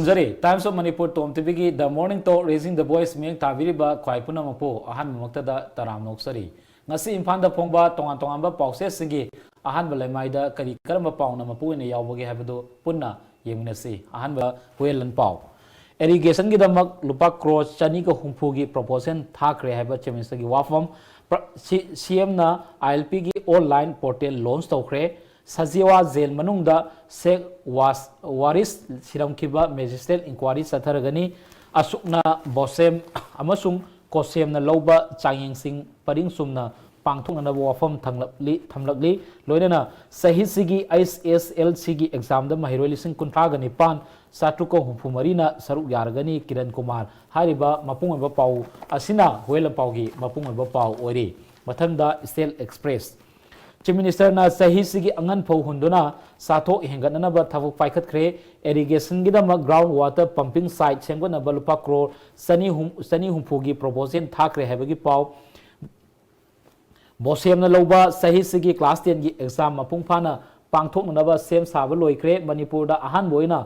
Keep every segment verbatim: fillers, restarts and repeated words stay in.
ꯈꯨꯔꯨꯝꯖꯔꯤ꯫ Times of Manipur Tom ꯇꯤꯚꯤꯒꯤ The Morning Talk Raising the Voice ꯃꯤꯠꯌꯦꯡ ꯊꯥꯕꯤꯔꯤꯕ ꯈ꯭ꯋꯥꯏ ꯄꯨꯝꯅꯃꯛꯄꯨ ꯑꯍꯥꯟꯕꯃꯛꯇꯗ ꯇꯔꯥꯝꯅ ꯑꯣꯛꯆꯔꯤ꯫ ꯉꯁꯤ ꯏꯝꯐꯥꯜꯗ ꯐꯣꯡꯕ ꯇꯣꯉꯥꯟ ꯇꯣꯉꯥꯟꯕ ꯄꯥꯎꯆꯦꯁꯤꯡꯒꯤ ꯑꯍꯥꯟꯕ ꯂꯩꯃꯥꯏꯗ ꯀꯔꯤ ꯀꯔꯝꯕ ꯄꯥꯎꯅ ꯃꯄꯨ ꯑꯣꯏꯅ ꯌꯥꯎꯕꯒꯦ ꯍꯥꯏꯕꯗꯨ ꯄꯨꯟꯅ ꯌꯦꯡꯃꯤꯟꯅꯁꯤ꯫ ꯑꯍꯥꯟꯕ ꯍꯨꯌꯦꯟꯂꯟ ꯄꯥꯎ꯫ ꯏꯔꯤꯒꯦꯁꯟꯒꯤꯗꯃꯛ ꯂꯨꯄꯥ ꯀ꯭ꯔꯣꯔ ꯆꯅꯤꯒ ꯍꯨꯝꯐꯨꯒꯤ ꯄ꯭ꯔꯣꯄꯣꯖꯦꯜ ꯊꯥꯈ꯭ꯔꯦ ꯍꯥꯏꯕ ꯆꯤꯐ ꯃꯤꯅꯤꯁꯇꯔꯒꯤ ꯋꯥꯐꯝ꯫ ꯄ꯭ꯔ-, ꯁꯤ-, ꯁꯤ ꯑꯦꯝꯅ ꯑꯥꯏ ꯑꯦꯜ ꯄꯤꯒꯤ ꯑꯣꯟꯂꯥꯏꯟ ꯄꯣꯔꯇꯦꯜ ꯂꯣꯟꯆ ꯇꯧꯈ꯭ꯔꯦ꯫ ꯁꯖꯤꯋꯥ ꯖꯦꯜ ꯃꯅꯨꯡꯗ ꯁꯦꯈ ꯋꯥꯁ-, ꯋꯥꯔꯤꯁ ꯁꯤꯔꯝꯈꯤꯕ ꯃꯦꯖꯤꯁꯇ꯭ꯔꯦꯠ ꯏꯟꯀ꯭ꯋꯥꯔꯤ ꯆꯠꯊꯔꯒꯅꯤ꯫ ꯑꯁꯨꯛꯅ ꯕꯣꯁꯦꯝ ꯑꯃꯁꯨꯡ ꯀꯣꯁꯦꯝꯅ ꯂꯧꯕ ꯆꯥꯡꯌꯦꯡꯁꯤꯡ ꯄꯔꯤꯡ ꯆꯨꯝꯅ ꯄꯥꯡꯊꯣꯛꯅꯅꯕ ꯋꯥꯐꯝ ꯊꯝꯂꯛꯂꯤ, ꯊꯝꯂꯛꯂꯤ꯫ ꯂꯣꯏꯅꯅ ꯆꯍꯤꯁꯤꯒꯤ ꯑꯩꯆ ꯑꯦꯁ ꯑꯦꯜ ꯁꯤꯒꯤ ꯑꯦꯛꯖꯥꯝꯗ ꯃꯍꯩꯔꯣꯏ ꯂꯤꯁꯤꯡ ꯀꯨꯟꯊ꯭ꯔꯥꯒ ꯅꯤꯄꯥꯟ ꯆꯥꯇ꯭ꯔꯨꯛꯀ ꯍꯨꯝꯐꯨ ꯃꯔꯤꯅ ꯁꯔꯨꯛ ꯌꯥꯔꯒꯅꯤ꯫ ꯀꯤꯔꯟ ꯀꯨꯃꯥꯔ ꯍꯥꯏꯔꯤꯕ ꯃꯄꯨꯡ ꯑꯣꯏꯕ ꯄꯥꯎ ꯑꯁꯤꯅ ꯍꯨꯌꯦꯟꯂꯟ ꯄꯥꯎꯒꯤ ꯃꯄꯨꯡ ꯑꯣꯏꯕ ꯄꯥꯎ ꯑꯣꯏꯔꯤ꯫ ꯃꯊꯪꯗ ꯏꯁꯇꯦꯜ ꯑꯦꯛꯁꯄ꯭ꯔꯦꯁ꯫ ꯆꯤꯐ ꯃꯤꯅꯤꯁꯇꯔꯅ ꯆꯍꯤꯁꯤꯒꯤ ꯑꯉꯟ ꯐꯧ ꯍꯨꯟꯗꯨꯅ ꯆꯥꯊꯣꯛ ꯍꯦꯟꯒꯠꯅꯅꯕ ꯊꯕꯛ ꯄꯥꯏꯈꯠꯈ꯭ꯔꯦ꯫ ꯏꯔꯤꯒꯦꯁꯟꯒꯤꯗꯃꯛ ꯒ꯭ꯔꯥꯎꯟ ꯋꯥꯇꯔ ꯄꯝꯄꯤꯡ ꯁꯥꯏꯠ ꯁꯦꯝꯒꯠꯅꯕ ꯂꯨꯄꯥ ꯀ꯭ꯔꯣꯔ ꯆꯅꯤ ꯍꯨꯝ-, ꯆꯅꯤ ꯍꯨꯝꯐꯨꯒꯤ ꯄ꯭ꯔꯣꯄꯣꯖꯦꯜ ꯊꯥꯈ꯭ꯔꯦ ꯍꯥꯏꯕꯒꯤ ꯄꯥꯎ꯫ ꯕꯣꯁꯦꯝꯅ ꯂꯧꯕ ꯆꯍꯤꯁꯤꯒꯤ ꯀ꯭ꯂꯥꯁ ꯇꯦꯟꯒꯤ ꯑꯦꯛꯖꯥꯝ ꯃꯄꯨꯡ ꯐꯥꯅ ꯄꯥꯡꯊꯣꯛꯅꯅꯕ ꯁꯦꯝ ꯁꯥꯕ ꯂꯣꯏꯈ꯭ꯔꯦ꯫ ꯃꯅꯤꯄꯨꯔꯗ ꯑꯍꯥꯟꯕ ꯑꯣꯏꯅ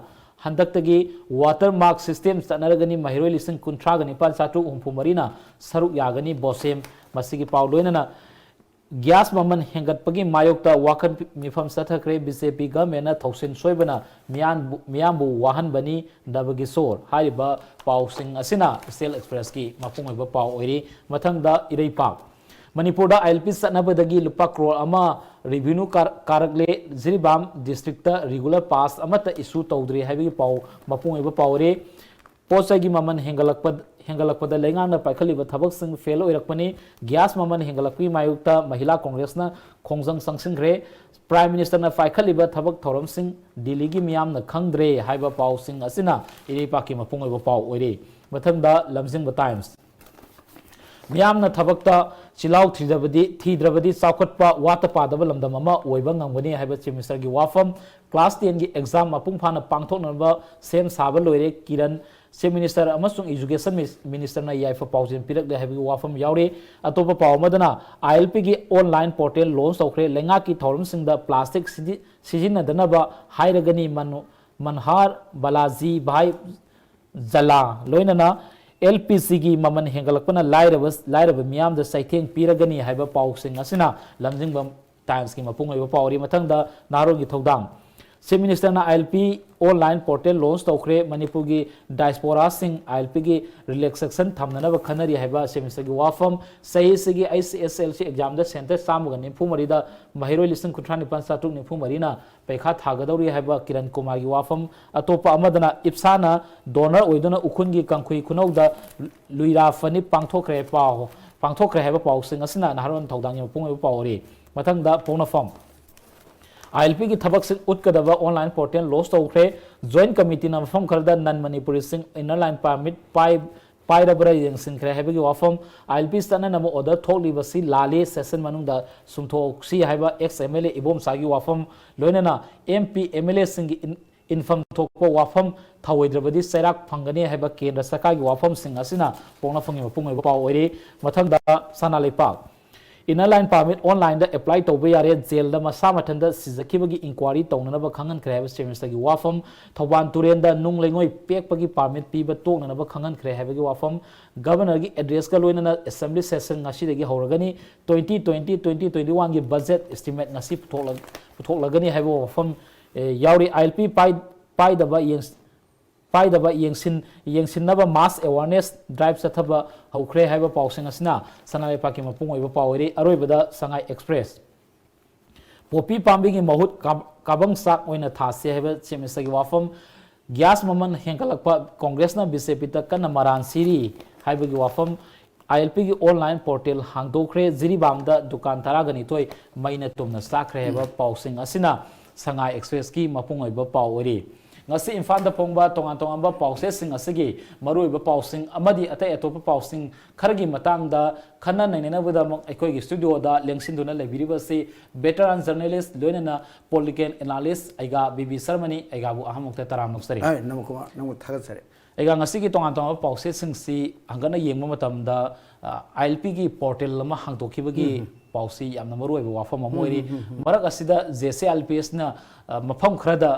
ꯍꯟꯗꯛꯇꯒꯤ ꯋꯥꯇꯔ ꯃꯥꯔꯛ ꯁꯤꯁꯇꯦꯝ ꯆꯠꯅꯔꯒꯅꯤ꯫ ꯃꯍꯩꯔꯣꯏ ꯂꯤꯁꯤꯡ ꯀꯨꯟꯊ꯭ꯔꯥꯒ ꯅꯤꯄꯥꯟ ꯆꯥꯇ꯭ꯔꯨꯛ ꯍꯨꯝꯐꯨ ꯃꯔꯤꯅ ꯁꯔꯨꯛ ꯌꯥꯒꯅꯤ꯫ ꯕꯣꯁꯦꯝ ꯃꯁꯤꯒꯤ ꯄꯥꯎ ꯂꯣꯏꯅꯅ ꯒ꯭ꯌꯥꯁ ꯃꯃꯜ ꯍꯦꯟꯒꯠꯄꯒꯤ ꯃꯥꯌꯣꯛꯇ ꯋꯥꯈꯜ ꯃꯤꯐꯝ ꯆꯠꯊꯈ꯭ꯔꯦ꯫ ꯕꯤ ꯖꯦ ꯄꯤ ꯒꯚꯔꯟꯃꯦꯟꯠꯅ ꯊꯧꯁꯤꯜ ꯁꯣꯏꯕꯅ ꯃꯤꯌꯥꯝꯕꯨ, ꯃꯤꯌꯥꯝꯕꯨ ꯋꯥꯍꯟꯕꯅꯤ, ꯗꯕꯒꯤꯁꯣꯔ ꯍꯥꯏꯔꯤꯕ ꯄꯥꯎꯁꯤꯡ ꯑꯁꯤꯅ ꯏꯁꯇꯦꯜ ꯑꯦꯛꯁꯄ꯭ꯔꯦꯁꯀꯤ ꯃꯄꯨꯡ ꯑꯣꯏꯕ ꯄꯥꯎ ꯑꯣꯏꯔꯤ꯫ ꯃꯊꯪꯗ ꯏꯔꯩꯄꯥꯛ꯫ ꯃꯅꯤꯄꯨꯔꯗ ꯑꯥꯏ ꯑꯦꯜ ꯄꯤ ꯆꯠꯅꯕꯗꯒꯤ ꯂꯨꯄꯥ ꯀ꯭ꯔꯣꯔ ꯑꯃ ꯔꯦꯚꯤꯅ꯭ꯌꯨ ꯀꯥꯔ-, ꯀꯥꯔꯛꯂꯦ꯫ ꯖꯤꯔꯤꯕꯥꯝ ꯗꯤꯁꯇ꯭ꯔꯤꯛꯇ ꯔꯤꯒꯨꯂꯔ ꯄꯥꯁ ꯑꯃꯠꯇ ꯏꯁꯨ ꯇꯧꯗ꯭ꯔꯤ ꯍꯥꯏꯕꯒꯤ ꯄꯥꯎ ꯃꯄꯨꯡ ꯑꯣꯏꯕ ꯄꯥꯎ ꯑꯣꯏꯔꯤ꯫ ꯄꯣꯠ ꯆꯩꯒꯤ ꯃꯃꯜ ꯍꯦꯟꯒꯠꯂꯛꯄ-, ꯍꯦꯟꯒꯠꯂꯛꯄꯗ ꯂꯩꯉꯥꯛꯅ ꯄꯥꯏꯈꯠꯂꯤꯕ ꯊꯕꯛꯁꯤꯡ ꯐꯦꯜ ꯑꯣꯏꯔꯛꯄꯅꯤ꯫ ꯒ꯭ꯌꯥꯁ ꯃꯃꯜ ꯍꯦꯟꯒꯠꯂꯛꯄꯒꯤ ꯃꯥꯌꯣꯛꯇ ꯃꯍꯤꯂꯥ ꯀꯣꯡꯒ꯭ꯔꯦꯁꯅ ꯈꯣꯡꯖꯪ ꯆꯪꯁꯤꯟꯈ꯭ꯔꯦ꯫ ꯄ꯭ꯔꯥꯏꯝ ꯃꯤꯅꯤꯁꯇꯔꯅ ꯄꯥꯏꯈꯠꯂꯤꯕ ꯊꯕꯛ ꯊꯧꯔꯝꯁꯤꯡ ꯗꯤꯜꯂꯤꯒꯤ ꯃꯤꯌꯥꯝꯅ ꯈꯪꯗ꯭ꯔꯦ ꯍꯥꯏꯕ ꯄꯥꯎꯁꯤꯡ ꯑꯁꯤꯅ ꯏꯔꯩꯄꯥꯛꯀꯤ ꯃꯄꯨꯡ ꯑꯣꯏꯕ ꯄꯥꯎ ꯑꯣꯏꯔꯤ꯫ ꯃꯊꯪꯗ ꯂꯝꯖꯤꯡꯕ ꯇꯥꯏꯝꯁ꯫ ꯃꯤꯌꯥꯝꯅ ꯊꯕꯛꯇ ꯆꯤꯜꯍꯥꯎ ꯊꯤꯗꯕꯗꯤ, ꯊꯤꯗ꯭ꯔꯕꯗꯤ ꯆꯥꯎꯈꯠꯄ ꯋꯥꯠꯇ ꯄꯥꯗꯕ ꯂꯝꯗꯝ ꯑꯃ ꯑꯣꯏꯕ ꯉꯝꯒꯅꯤ ꯍꯥꯏꯕ ꯆꯤꯐ ꯃꯤꯅꯤꯁꯇꯔꯒꯤ ꯋꯥꯐꯝ꯫ ꯀ꯭ꯂꯥꯁ ꯇꯦꯟꯒꯤ ꯑꯦꯛꯖꯥꯝ ꯃꯄꯨꯡ ꯐꯥꯅ ꯄꯥꯡꯊꯣꯛꯅꯕ ꯁꯦꯝ ꯁꯥꯕ ꯂꯣꯏꯔꯦ꯫ ꯀꯤꯔꯟ ꯆꯤꯐ ꯃꯤꯅꯤꯁꯇꯔ ꯑꯃꯁꯨꯡ ꯏꯖꯨꯀꯦꯁꯟ ꯃꯤꯅꯤꯁ-, ꯃꯤꯅꯤꯁꯇꯔꯅ ꯌꯥꯏꯐ ꯄꯥꯎꯖꯦꯜ ꯄꯤꯔꯛꯂꯦ ꯍꯥꯏꯕꯒꯤ ꯋꯥꯐꯝ ꯌꯥꯎꯔꯤ꯫ ꯑꯇꯣꯞꯄ ꯄꯥꯎ ꯑꯃꯗꯅ, ꯑꯥꯏ ꯑꯦꯜ ꯄꯤꯒꯤ ꯑꯣꯟꯂꯥꯏꯟ ꯄꯣꯔꯇꯦꯜ ꯂꯣꯟꯆ ꯇꯧꯈ꯭ꯔꯦ꯫ ꯂꯩꯉꯥꯛꯀꯤ ꯊꯧꯔꯝꯁꯤꯡꯗ ꯄ꯭ꯂꯥꯁꯇꯤꯛ ꯁꯤꯖꯤ-, ꯁꯤꯖꯤꯟꯅꯗꯅꯕ ꯍꯥꯏꯔꯒꯅꯤ꯫ ꯃꯅꯨ-, ꯃꯟꯍꯥꯔ ꯕꯥꯂꯥꯖꯤ ꯚꯥꯏ ꯖꯂꯥ ꯂꯣꯏꯅꯅ ꯑꯦꯜ ꯄꯤ ꯖꯤꯒꯤ ꯃꯃꯜ ꯍꯦꯟꯒꯠꯂꯛꯄꯅ ꯂꯥꯏꯔꯕ, ꯂꯥꯏꯔꯕ ꯃꯤꯌꯥꯝꯗ ꯆꯩꯊꯦꯡ ꯄꯤꯔꯒꯅꯤ ꯍꯥꯏꯕ ꯄꯥꯎꯁꯤꯡ ꯑꯁꯤꯅ ꯂꯝꯖꯤꯡꯕ ꯇꯥꯏꯝꯁꯀꯤ ꯃꯄꯨꯡ ꯑꯣꯏꯕ ꯄꯥꯎꯔꯤ꯫ ꯃꯊꯪꯗ ꯅꯍꯥꯔꯣꯜꯒꯤ ꯊꯧꯗꯥꯡ꯫ ꯆꯤꯐ ꯃꯤꯅꯤꯁꯇꯔꯅ I L P online portal launch ꯇꯧꯈ꯭ꯔꯦ꯫ ꯃꯅꯤꯄꯨꯔꯒꯤ ꯗꯥꯏꯁꯄꯣꯔꯥꯁꯤꯡ ꯑꯥꯏ ꯑꯦꯜ ꯄꯤꯒꯤ ꯔꯤꯂꯦꯛꯁꯦꯁꯟ ꯊꯝꯅꯅꯕ ꯈꯟꯅꯔꯤ ꯍꯥꯏꯕ ꯆꯤꯐ ꯃꯤꯅꯤꯁꯇꯔꯒꯤ ꯋꯥꯐꯝ꯫ ꯆꯍꯤ ꯑꯁꯤꯒꯤ ꯑꯩꯆ ꯑꯦꯁ ꯑꯦꯜ ꯁꯤ ꯑꯦꯛꯖꯥꯝꯗ ꯁꯦꯟꯇꯔ ꯆꯥꯝꯃꯒ ꯅꯤꯐꯨ ꯃꯔꯤꯗ ꯃꯍꯩꯔꯣꯏ ꯂꯤꯁꯤꯡ ꯀꯨꯟꯊ꯭ꯔꯥ ꯅꯤꯄꯥꯟ ꯆꯥꯇ꯭ꯔꯨꯛ ꯅꯤꯐꯨ ꯃꯔꯤꯅ ꯄꯩꯈꯥ ꯊꯥꯒꯗꯧꯔꯤ ꯍꯥꯏꯕ ꯀꯤꯔꯟ ꯀꯨꯃꯥꯔꯒꯤ ꯋꯥꯐꯝ꯫ ꯑꯇꯣꯞꯄ ꯑꯃꯗꯅ ꯏꯞꯁꯥꯅ ꯗꯣꯅꯔ ꯑꯣꯏꯗꯨꯅ ꯎꯈ꯭ꯔꯨꯜꯒꯤ ꯀꯥꯡꯈꯨꯏ ꯈꯨꯅꯧꯗ ꯂꯨꯏꯔꯥ ꯐꯅꯤ ꯄꯥꯡꯊꯣꯛꯈ꯭ꯔꯦ ꯄꯥꯎ, ꯄꯥꯡꯊꯣꯛꯈ꯭ꯔꯦ ꯍꯥꯏꯕ ꯄꯥꯎꯁꯤꯡ ꯑꯁꯤꯅ ꯅꯍꯥꯔꯣꯜ ꯊꯧꯗꯥꯡꯒꯤ ꯃꯄꯨꯡ ꯑꯣꯏꯕ ꯄꯥꯎ ꯑꯣꯏꯔꯤ꯫ ꯃꯊꯪꯗ ꯄꯣꯛꯅꯐꯝ꯫ ꯑꯥꯏ ꯑꯦꯜ ꯄꯤꯒꯤ ꯊꯕꯛꯁꯤꯡ ꯎꯠꯀꯗꯕ ꯑꯣꯟꯂꯥꯏꯟ ꯄꯣꯔꯇꯦꯜ ꯂꯣꯟꯆ ꯇꯧꯈ꯭ꯔꯦ꯫ ꯖꯣꯏꯟ ꯀꯃꯤꯇꯤꯅ ꯃꯐꯝ ꯈꯔꯗ ꯅꯟ ꯃꯅꯤꯄꯨꯔꯤꯁꯤꯡ ꯏꯟꯅꯔ ꯂꯥꯏꯟ ꯄꯥꯔꯃꯤꯠ ꯄꯥꯏ-, ꯄꯥꯏꯔꯕ꯭ꯔꯥ ꯌꯦꯡꯁꯤꯟꯈ꯭ꯔꯦ ꯍꯥꯏꯕꯒꯤ ꯋꯥꯐꯝ꯫ ꯑꯥꯏ ꯑꯦꯜ ꯄꯤ ꯆꯠꯅꯅꯕ ꯑꯣꯔꯗꯔ ꯊꯣꯛꯂꯤꯕꯁꯤ ꯂꯥꯜꯂꯤ, ꯁꯦꯁꯟ ꯃꯅꯨꯡꯗ ꯁꯨꯝꯊꯣꯛꯁꯤ ꯍꯥꯏꯕ ꯑꯦꯛꯁ ꯑꯦꯝ ꯑꯦꯜ ꯑꯦ ꯏꯕꯣꯝꯆꯥꯒꯤ ꯋꯥꯐꯝ, ꯂꯣꯏꯅꯅ ꯑꯦꯝ ꯄꯤ ꯑꯦꯝ ꯑꯦꯜ ꯑꯦꯁꯤꯡꯒꯤ ꯏꯟ-, ꯏꯟꯐꯝ ꯊꯣꯛꯄ ꯋꯥꯐꯝ ꯊꯧꯑꯣꯏꯗ꯭ꯔꯕꯗꯤ ꯆꯩꯔꯥꯛ ꯐꯪꯒꯅꯤ ꯍꯥꯏꯕ ꯀꯦꯟꯗ꯭ꯔ ꯁꯔꯀꯥꯔꯒꯤ ꯋꯥꯐꯝꯁꯤꯡ ꯑꯁꯤꯅ ꯄꯣꯛꯅꯐꯝꯒꯤ ꯃꯄꯨꯡ ꯑꯣꯏꯕ ꯄꯥꯎ ꯑꯣꯏꯔꯤ꯫ ꯃꯊꯪꯗ ꯁꯅꯥ ꯂꯩꯄꯥꯛ꯫ ꯏꯟꯅꯔ ꯂꯥꯏꯟ ꯄꯥꯔꯃꯤꯠ ꯑꯣꯟꯂꯥꯏꯟꯗ ꯑꯦꯄ꯭ꯂꯥꯏ ꯇꯧꯕ ꯌꯥꯔꯦ, ꯖꯦꯜꯗ ꯃꯁꯥ ꯃꯊꯟꯇ ꯁꯤꯖꯈꯤꯕꯒꯤ ꯏꯟꯀ꯭ꯋꯥꯔꯤ ꯇꯧꯅꯅꯕ ꯈꯪꯍꯟꯈ꯭ꯔꯦ ꯍꯥꯏꯕ ꯆꯤꯐ ꯃꯤꯅꯤꯁꯇꯔꯒꯤ ꯋꯥꯐꯝ, ꯊꯧꯕꯥꯜ ꯇꯨꯔꯦꯜꯗ ꯅꯨꯡ ꯂꯩꯉꯣꯏ ꯄꯦꯛꯄꯒꯤ ꯄꯥꯔꯃꯤꯠ ꯄꯤꯕ ꯇꯣꯛꯅꯅꯕ ꯈꯪꯍꯟꯈ꯭ꯔꯦ ꯍꯥꯏꯕꯒꯤ ꯋꯥꯐꯝ, ꯒꯕꯔꯅꯔꯒꯤ ꯑꯦꯗ꯭ꯔꯦꯁꯀ ꯂꯣꯏꯅꯅ ꯑꯦꯁꯦꯝꯕ꯭ꯂꯤ ꯁꯦꯁꯟ ꯉꯁꯤꯗꯒꯤ ꯍꯧꯔꯒꯅꯤ, ꯇ꯭ꯋꯦꯟꯇꯤ ꯇ꯭ꯋꯦꯟꯇꯤ, ꯇ꯭ꯋꯦꯟꯇꯤ ꯇ꯭ꯋꯦꯟꯇꯤ ꯋꯥꯟꯒꯤ ꯕꯖꯦꯠ ꯏꯁꯇꯤꯃꯦꯠ ꯉꯁꯤ ꯄꯨꯊꯣꯛꯂ-, ꯄꯨꯊꯣꯛꯂꯒꯅꯤ ꯍꯥꯏꯕ ꯋꯥꯐꯝ, ꯑꯦ, ꯌꯥꯎꯔꯤ꯫ ꯑꯥꯏ ꯑꯦꯜ ꯄꯤ ꯄꯥꯏ-, ꯄꯥꯏꯗꯕ ꯌꯦꯡ-, ꯄꯥꯏꯗꯕ ꯌꯦꯡꯁꯤꯟ-, ꯌꯦꯡꯁꯤꯟꯅꯕ ꯃꯥꯁ ꯑꯦꯋꯥꯔꯅꯦꯁ ꯗ꯭ꯔꯥꯏꯚ ꯆꯠꯊꯕ ꯍꯧꯈ꯭ꯔꯦ ꯍꯥꯏꯕ ꯄꯥꯎꯁꯤꯡ ꯑꯁꯤꯅ ꯁꯅꯥ ꯂꯩꯄꯥꯛꯀꯤ ꯃꯄꯨꯡ ꯑꯣꯏꯕ ꯄꯥꯎ ꯑꯣꯏꯔꯤ꯫ ꯑꯔꯣꯏꯕꯗ ꯁꯉꯥꯏ ꯑꯦꯛꯁꯄ꯭ꯔꯦꯁ꯫ ꯄꯣꯄꯤ ꯄꯥꯝꯕꯤꯒꯤ ꯃꯍꯨꯠ ꯀꯥ-, ꯀꯥꯕꯪ ꯆꯥꯛ ꯑꯣꯏꯅ ꯊꯥꯁꯤ ꯍꯥꯏꯕ ꯆꯤꯐ ꯃꯤꯅꯤꯁꯇꯔꯒꯤ ꯋꯥꯐꯝ꯫ ꯒ꯭ꯌꯥꯁ ꯃꯃꯜ ꯍꯦꯟꯒꯠꯂꯛꯄ, ꯀꯣꯡꯒ꯭ꯔꯦꯁꯅ ꯕꯤ ꯖꯦ ꯄꯤꯗ ꯀꯟꯅ ꯃꯔꯥꯟ ꯁꯤꯔꯤ ꯍꯥꯏꯕꯒꯤ ꯋꯥꯐꯝ꯫ ꯑꯥꯏ ꯑꯦꯜ ꯄꯤꯒꯤ ꯑꯣꯟꯂꯥꯏꯟ ꯄꯣꯔꯇꯦꯜ ꯍꯥꯡꯗꯣꯛꯈ꯭ꯔꯦ꯫ ꯖꯤꯔꯤꯕꯥꯝꯗ ꯗꯨꯀꯥꯟ ꯇꯔꯥꯒ ꯅꯤꯊꯣꯏ ꯃꯩꯅ ꯇꯨꯝꯅ ꯆꯥꯛꯈ꯭ꯔꯦ ꯍꯥꯏꯕ ꯄꯥꯎꯁꯤꯡ ꯑꯁꯤꯅ ꯁꯉꯥꯏ ꯑꯦꯛꯁꯄ꯭ꯔꯦꯁꯀꯤ ꯃꯄꯨꯡ ꯑꯣꯏꯕ ꯄꯥꯎ ꯑꯣꯏꯔꯤ꯫ ꯉꯁꯤ ꯏꯝꯐꯥꯜꯗ ꯐꯣꯡꯕ ꯇꯣꯉꯥꯟ ꯇꯣꯉꯥꯟꯕ ꯄꯥꯎꯆꯦꯁꯤꯡ ꯑꯁꯤꯒꯤ ꯃꯔꯨꯑꯣꯏꯕ ꯄꯥꯎꯁꯤꯡ ꯑꯃꯗꯤ ꯑꯇꯩ ꯑꯇꯣꯞꯄ ꯄꯥꯎꯁꯤꯡ ꯈꯔꯒꯤ ꯃꯇꯥꯡꯗ ꯈꯟꯅ ꯅꯩꯅꯅꯕꯒꯤꯗꯃꯛ ꯑꯩꯈꯣꯏꯒꯤ ꯁ꯭ꯇꯨꯗꯤꯑꯣꯗ ꯂꯦꯡꯁꯤꯟꯗꯨꯅ ꯂꯩꯕꯤꯔꯤꯕꯁꯤ ꯚꯦꯇꯔꯥꯟ ꯖꯔꯅꯦꯂꯤꯁ ꯂꯣꯏꯅꯅ ꯄꯣꯂꯤꯇꯤꯀꯦꯜ ꯑꯦꯅꯥꯂꯤꯁ ꯑꯩꯒꯥ ꯕꯤ ꯕꯤ ꯁꯔꯃꯅꯤ꯫ ꯑꯩꯒꯥꯕꯨ ꯑꯍꯥꯟꯃꯛꯇ ꯇꯔꯥꯝꯅ ꯑꯣꯛꯆꯔꯤ꯫ ꯑꯥꯏ, ꯅꯃꯛ ꯀꯃ-, ꯅꯃꯛ ꯊꯥꯒꯠꯆꯔꯤ꯫ ꯑꯩꯒꯥ ꯉꯁꯤꯒꯤ ꯇꯣꯉꯥꯟ ꯇꯣꯉꯥꯟꯕ ꯄꯥꯎꯆꯦꯁꯤꯡꯁꯤ ꯍꯪꯒꯠꯅ ꯌꯦꯡꯕ ꯃꯇꯝꯗ, ꯑ, ꯑꯥꯏ ꯑꯦꯜ ꯄꯤꯒꯤ ꯄꯣꯔꯇꯦꯜ ꯑꯃ ꯍꯥꯡꯗꯣꯛꯈꯤꯕꯒꯤ ꯎꯝ꯫ ꯄꯥꯎꯁꯤ ꯌꯥꯝꯅ ꯃꯔꯨꯑꯣꯏꯕ ꯋꯥꯐꯝ ꯑꯃ ꯎꯝ, ꯑꯣꯏꯔꯤ꯫ ꯎꯝ, ꯎꯝ, ꯎꯝ꯫ ꯃꯔꯛ ꯑꯁꯤꯗ J S A I L ꯄꯤ ꯑꯦꯁꯅ, ꯑ, ꯃꯐꯝ ꯈꯔꯗ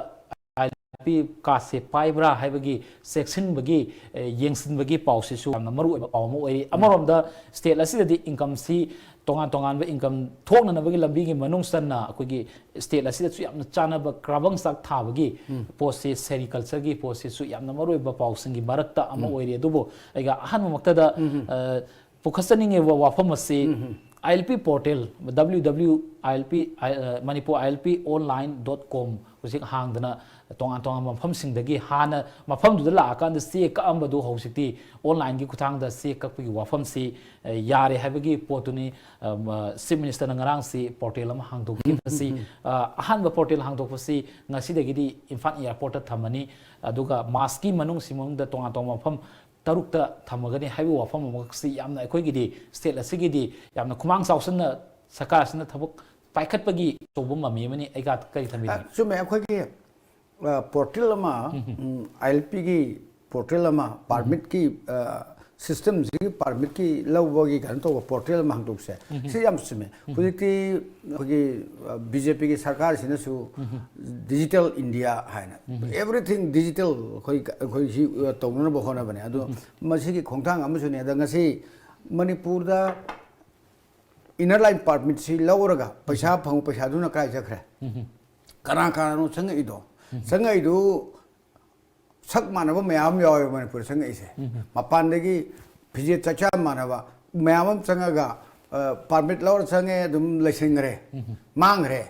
ꯄꯤ ꯀꯥꯔꯗꯁꯦ ꯄꯥꯏꯕ꯭ꯔꯥ ꯍꯥꯏꯕꯒꯤ ꯆꯦꯛꯁꯤꯟꯕꯒꯤ, ꯑꯦ, ꯌꯦꯡꯁꯤꯟꯕꯒꯤ ꯄꯥꯎꯁꯤꯁꯨ ꯌꯥꯝꯅ ꯃꯔꯨ ꯑꯣꯏꯕ ꯄꯥꯎ ꯑꯃ ꯑꯣꯏꯔꯤ꯫ ꯑꯃꯔꯣꯝꯗ ꯁ꯭ꯇꯦꯠ ꯑꯁꯤꯗꯗꯤ ꯏꯟꯀꯝꯁꯤ, ꯇꯣꯉꯥꯟ ꯇꯣꯉꯥꯟꯕ ꯏꯟꯀꯝ ꯊꯣꯛꯅꯅꯕꯒꯤ ꯂꯝꯕꯤꯒꯤ ꯃꯅꯨꯡ ꯆꯟꯅ ꯑꯩꯈꯣꯏꯒꯤ ꯁ꯭ꯇꯦꯠ ꯑꯁꯤꯗꯁꯨ ꯌꯥꯝꯅ ꯆꯥꯅꯕ ꯀ꯭ꯔꯥꯕꯪ ꯆꯥꯛ ꯊꯥꯕꯒꯤ ꯄꯣꯠꯁꯤ, ꯁꯦꯔꯤꯀꯜꯆꯔꯒꯤ ꯄꯣꯠꯁꯤꯁꯨ ꯌꯥꯝꯅ ꯃꯔꯨ ꯑꯣꯏꯕ ꯄꯥꯎꯁꯤꯡꯒꯤ ꯃꯔꯛꯇ ꯑꯃ ꯑꯣꯏꯔꯤ꯫ ꯑꯗꯨꯕꯨ ꯑꯩꯒ ꯑꯍꯥꯟꯕꯃꯛꯇꯗ, ꯑ, ꯄꯨꯈꯠꯆꯅꯤꯡꯉꯤꯕ ꯋꯥꯐꯝ ꯑꯁꯤ, ILP portal, W W I L P, ꯑ, Manipur I L P online dot com ꯍꯧꯖꯤꯛ ꯍꯥꯡꯗꯅ ꯇꯣꯉꯥꯟ ꯇꯣꯉꯥꯟꯕ ꯃꯐꯝꯁꯤꯡꯗꯒꯤ ꯍꯥꯟꯅ ꯃꯐꯝꯗꯨꯗ ꯂꯥꯛꯑꯀꯥꯟꯗ ꯆꯦ ꯀꯛꯑꯝꯕꯗꯨ ꯍꯧꯖꯤꯛꯇꯤ online ꯒꯤ ꯈꯨꯠꯊꯥꯡꯗ ꯆꯦ ꯀꯛꯄꯒꯤ ꯋꯥꯐꯝꯁꯤ, ꯑ, ꯌꯥꯔꯦ ꯍꯥꯏꯕꯒꯤ ꯄꯣꯠꯇꯨꯅꯤ, ꯑ, ꯃ-, Chief Minister ꯅ ꯉꯔꯥꯡꯁꯤ portal ꯑꯃ ꯍꯥꯡꯗꯣꯛꯈꯤꯕꯁꯤ, ꯑ, ꯑꯍꯥꯟꯕ portal ꯍꯥꯡꯗꯣꯛꯄꯁꯤ ꯉꯁꯤꯗꯒꯤꯗꯤ ꯏꯝꯐꯥꯜ airport ꯇ ꯊꯝꯃꯅꯤ꯫ ꯑꯗꯨꯒ ꯃꯥꯔꯆꯀꯤ ꯃꯅꯨꯡꯁꯤ ꯃꯅꯨꯡꯗ ꯇꯣꯉꯥꯟ ꯇꯣꯉꯥꯟꯕ ꯃꯐꯝ ꯇꯔꯨꯛꯇ ꯊꯝꯃꯒꯅꯤ ꯍꯥꯏꯕ ꯋꯥꯐꯝ ꯑꯃꯈꯛꯁꯤ ꯌꯥꯝꯅ ꯑꯩꯈꯣꯏꯒꯤꯗꯤ, ꯁ꯭ꯇꯦꯠ ꯑꯁꯤꯒꯤꯗꯤ ꯌꯥꯝꯅ ꯈꯨꯃꯥꯡ ꯆꯥꯎꯁꯤꯟꯅ ꯁꯔꯀꯥꯔ ꯑꯁꯤꯅ ꯊꯕꯛ ꯄꯥꯏꯈꯠꯄꯒꯤ ꯑꯆꯧꯕ ꯃꯃꯤ ꯑꯃꯅꯤ꯫ ꯑꯩꯒ ꯀꯔꯤ ꯊꯝꯕꯤꯅꯤꯡꯉꯤ? ꯑ, ꯆꯨꯝꯃꯦ꯫ ꯑꯩꯈꯣꯏꯒꯤ, ꯑ, portal ꯑꯃ, ꯎꯝ, ILP ꯒꯤ portal ꯑꯃ, permit ꯀꯤ, ꯑ, system ꯁꯤꯒꯤ permit ꯀꯤ ꯂꯧꯕꯒꯤ ꯀꯩꯅꯣ ꯇꯧꯕ portal ꯑꯃ ꯍꯥꯡꯗꯣꯛꯁꯦ꯫ ꯁꯤ ꯌꯥꯝ ꯆꯨꯝꯃꯦ꯫ ꯍꯧꯖꯤꯛꯇꯤ ꯑꯩꯈꯣꯏꯒꯤ, ꯑ, BJP ꯒꯤ ꯁꯔꯀꯥꯔꯁꯤꯅꯁꯨ Digital India ꯍꯥꯏꯅ everything digital ꯑꯩꯈꯣꯏ, ꯑꯩꯈꯣꯏ ꯁꯤ, ꯑ, ꯇꯧꯅꯅꯕ ꯍꯣꯠꯅꯕꯅꯦ꯫ ꯑꯗꯣ ꯃꯁꯤꯒꯤ ꯈꯣꯡꯊꯥꯡ ꯑꯃꯁꯨꯅꯦ꯫ ꯑꯗ ꯉꯁꯤ ꯃꯅꯤꯄꯨꯔꯗ Inner Line Permit ꯁꯤ ꯂꯧꯔꯒ ꯄꯩꯁꯥ ꯐꯪ-, ꯄꯩꯁꯥꯗꯨꯅ ꯀꯗꯥꯏ ꯆꯠꯈ꯭ꯔꯦ? ꯀꯅꯥ ꯀꯅꯥꯅꯣ ꯆꯪꯉꯛꯏꯗꯣ? ꯆꯪꯉꯛꯏꯗꯨ ꯁꯛ ꯃꯥꯟꯅꯕ ꯃꯌꯥꯝ ꯑꯃ ꯌꯥꯎꯋꯦꯕ ꯃꯅꯤꯄꯨꯔꯗ ꯆꯪꯉꯛꯏꯁꯦ꯫ ꯃꯄꯥꯟꯗꯒꯤ ꯐꯤꯖꯦꯠ ꯆꯥꯛꯆꯥ ꯃꯥꯟꯅꯕ ꯃꯌꯥꯝ ꯑꯃ ꯆꯪꯉꯒ, ꯑ, permit ꯂꯧꯔ ꯆꯪꯉꯦ, ꯑꯗꯨꯝ ꯂꯩꯁꯤꯟꯈ꯭ꯔꯦ, ꯃꯥꯡꯈ꯭ꯔꯦ꯫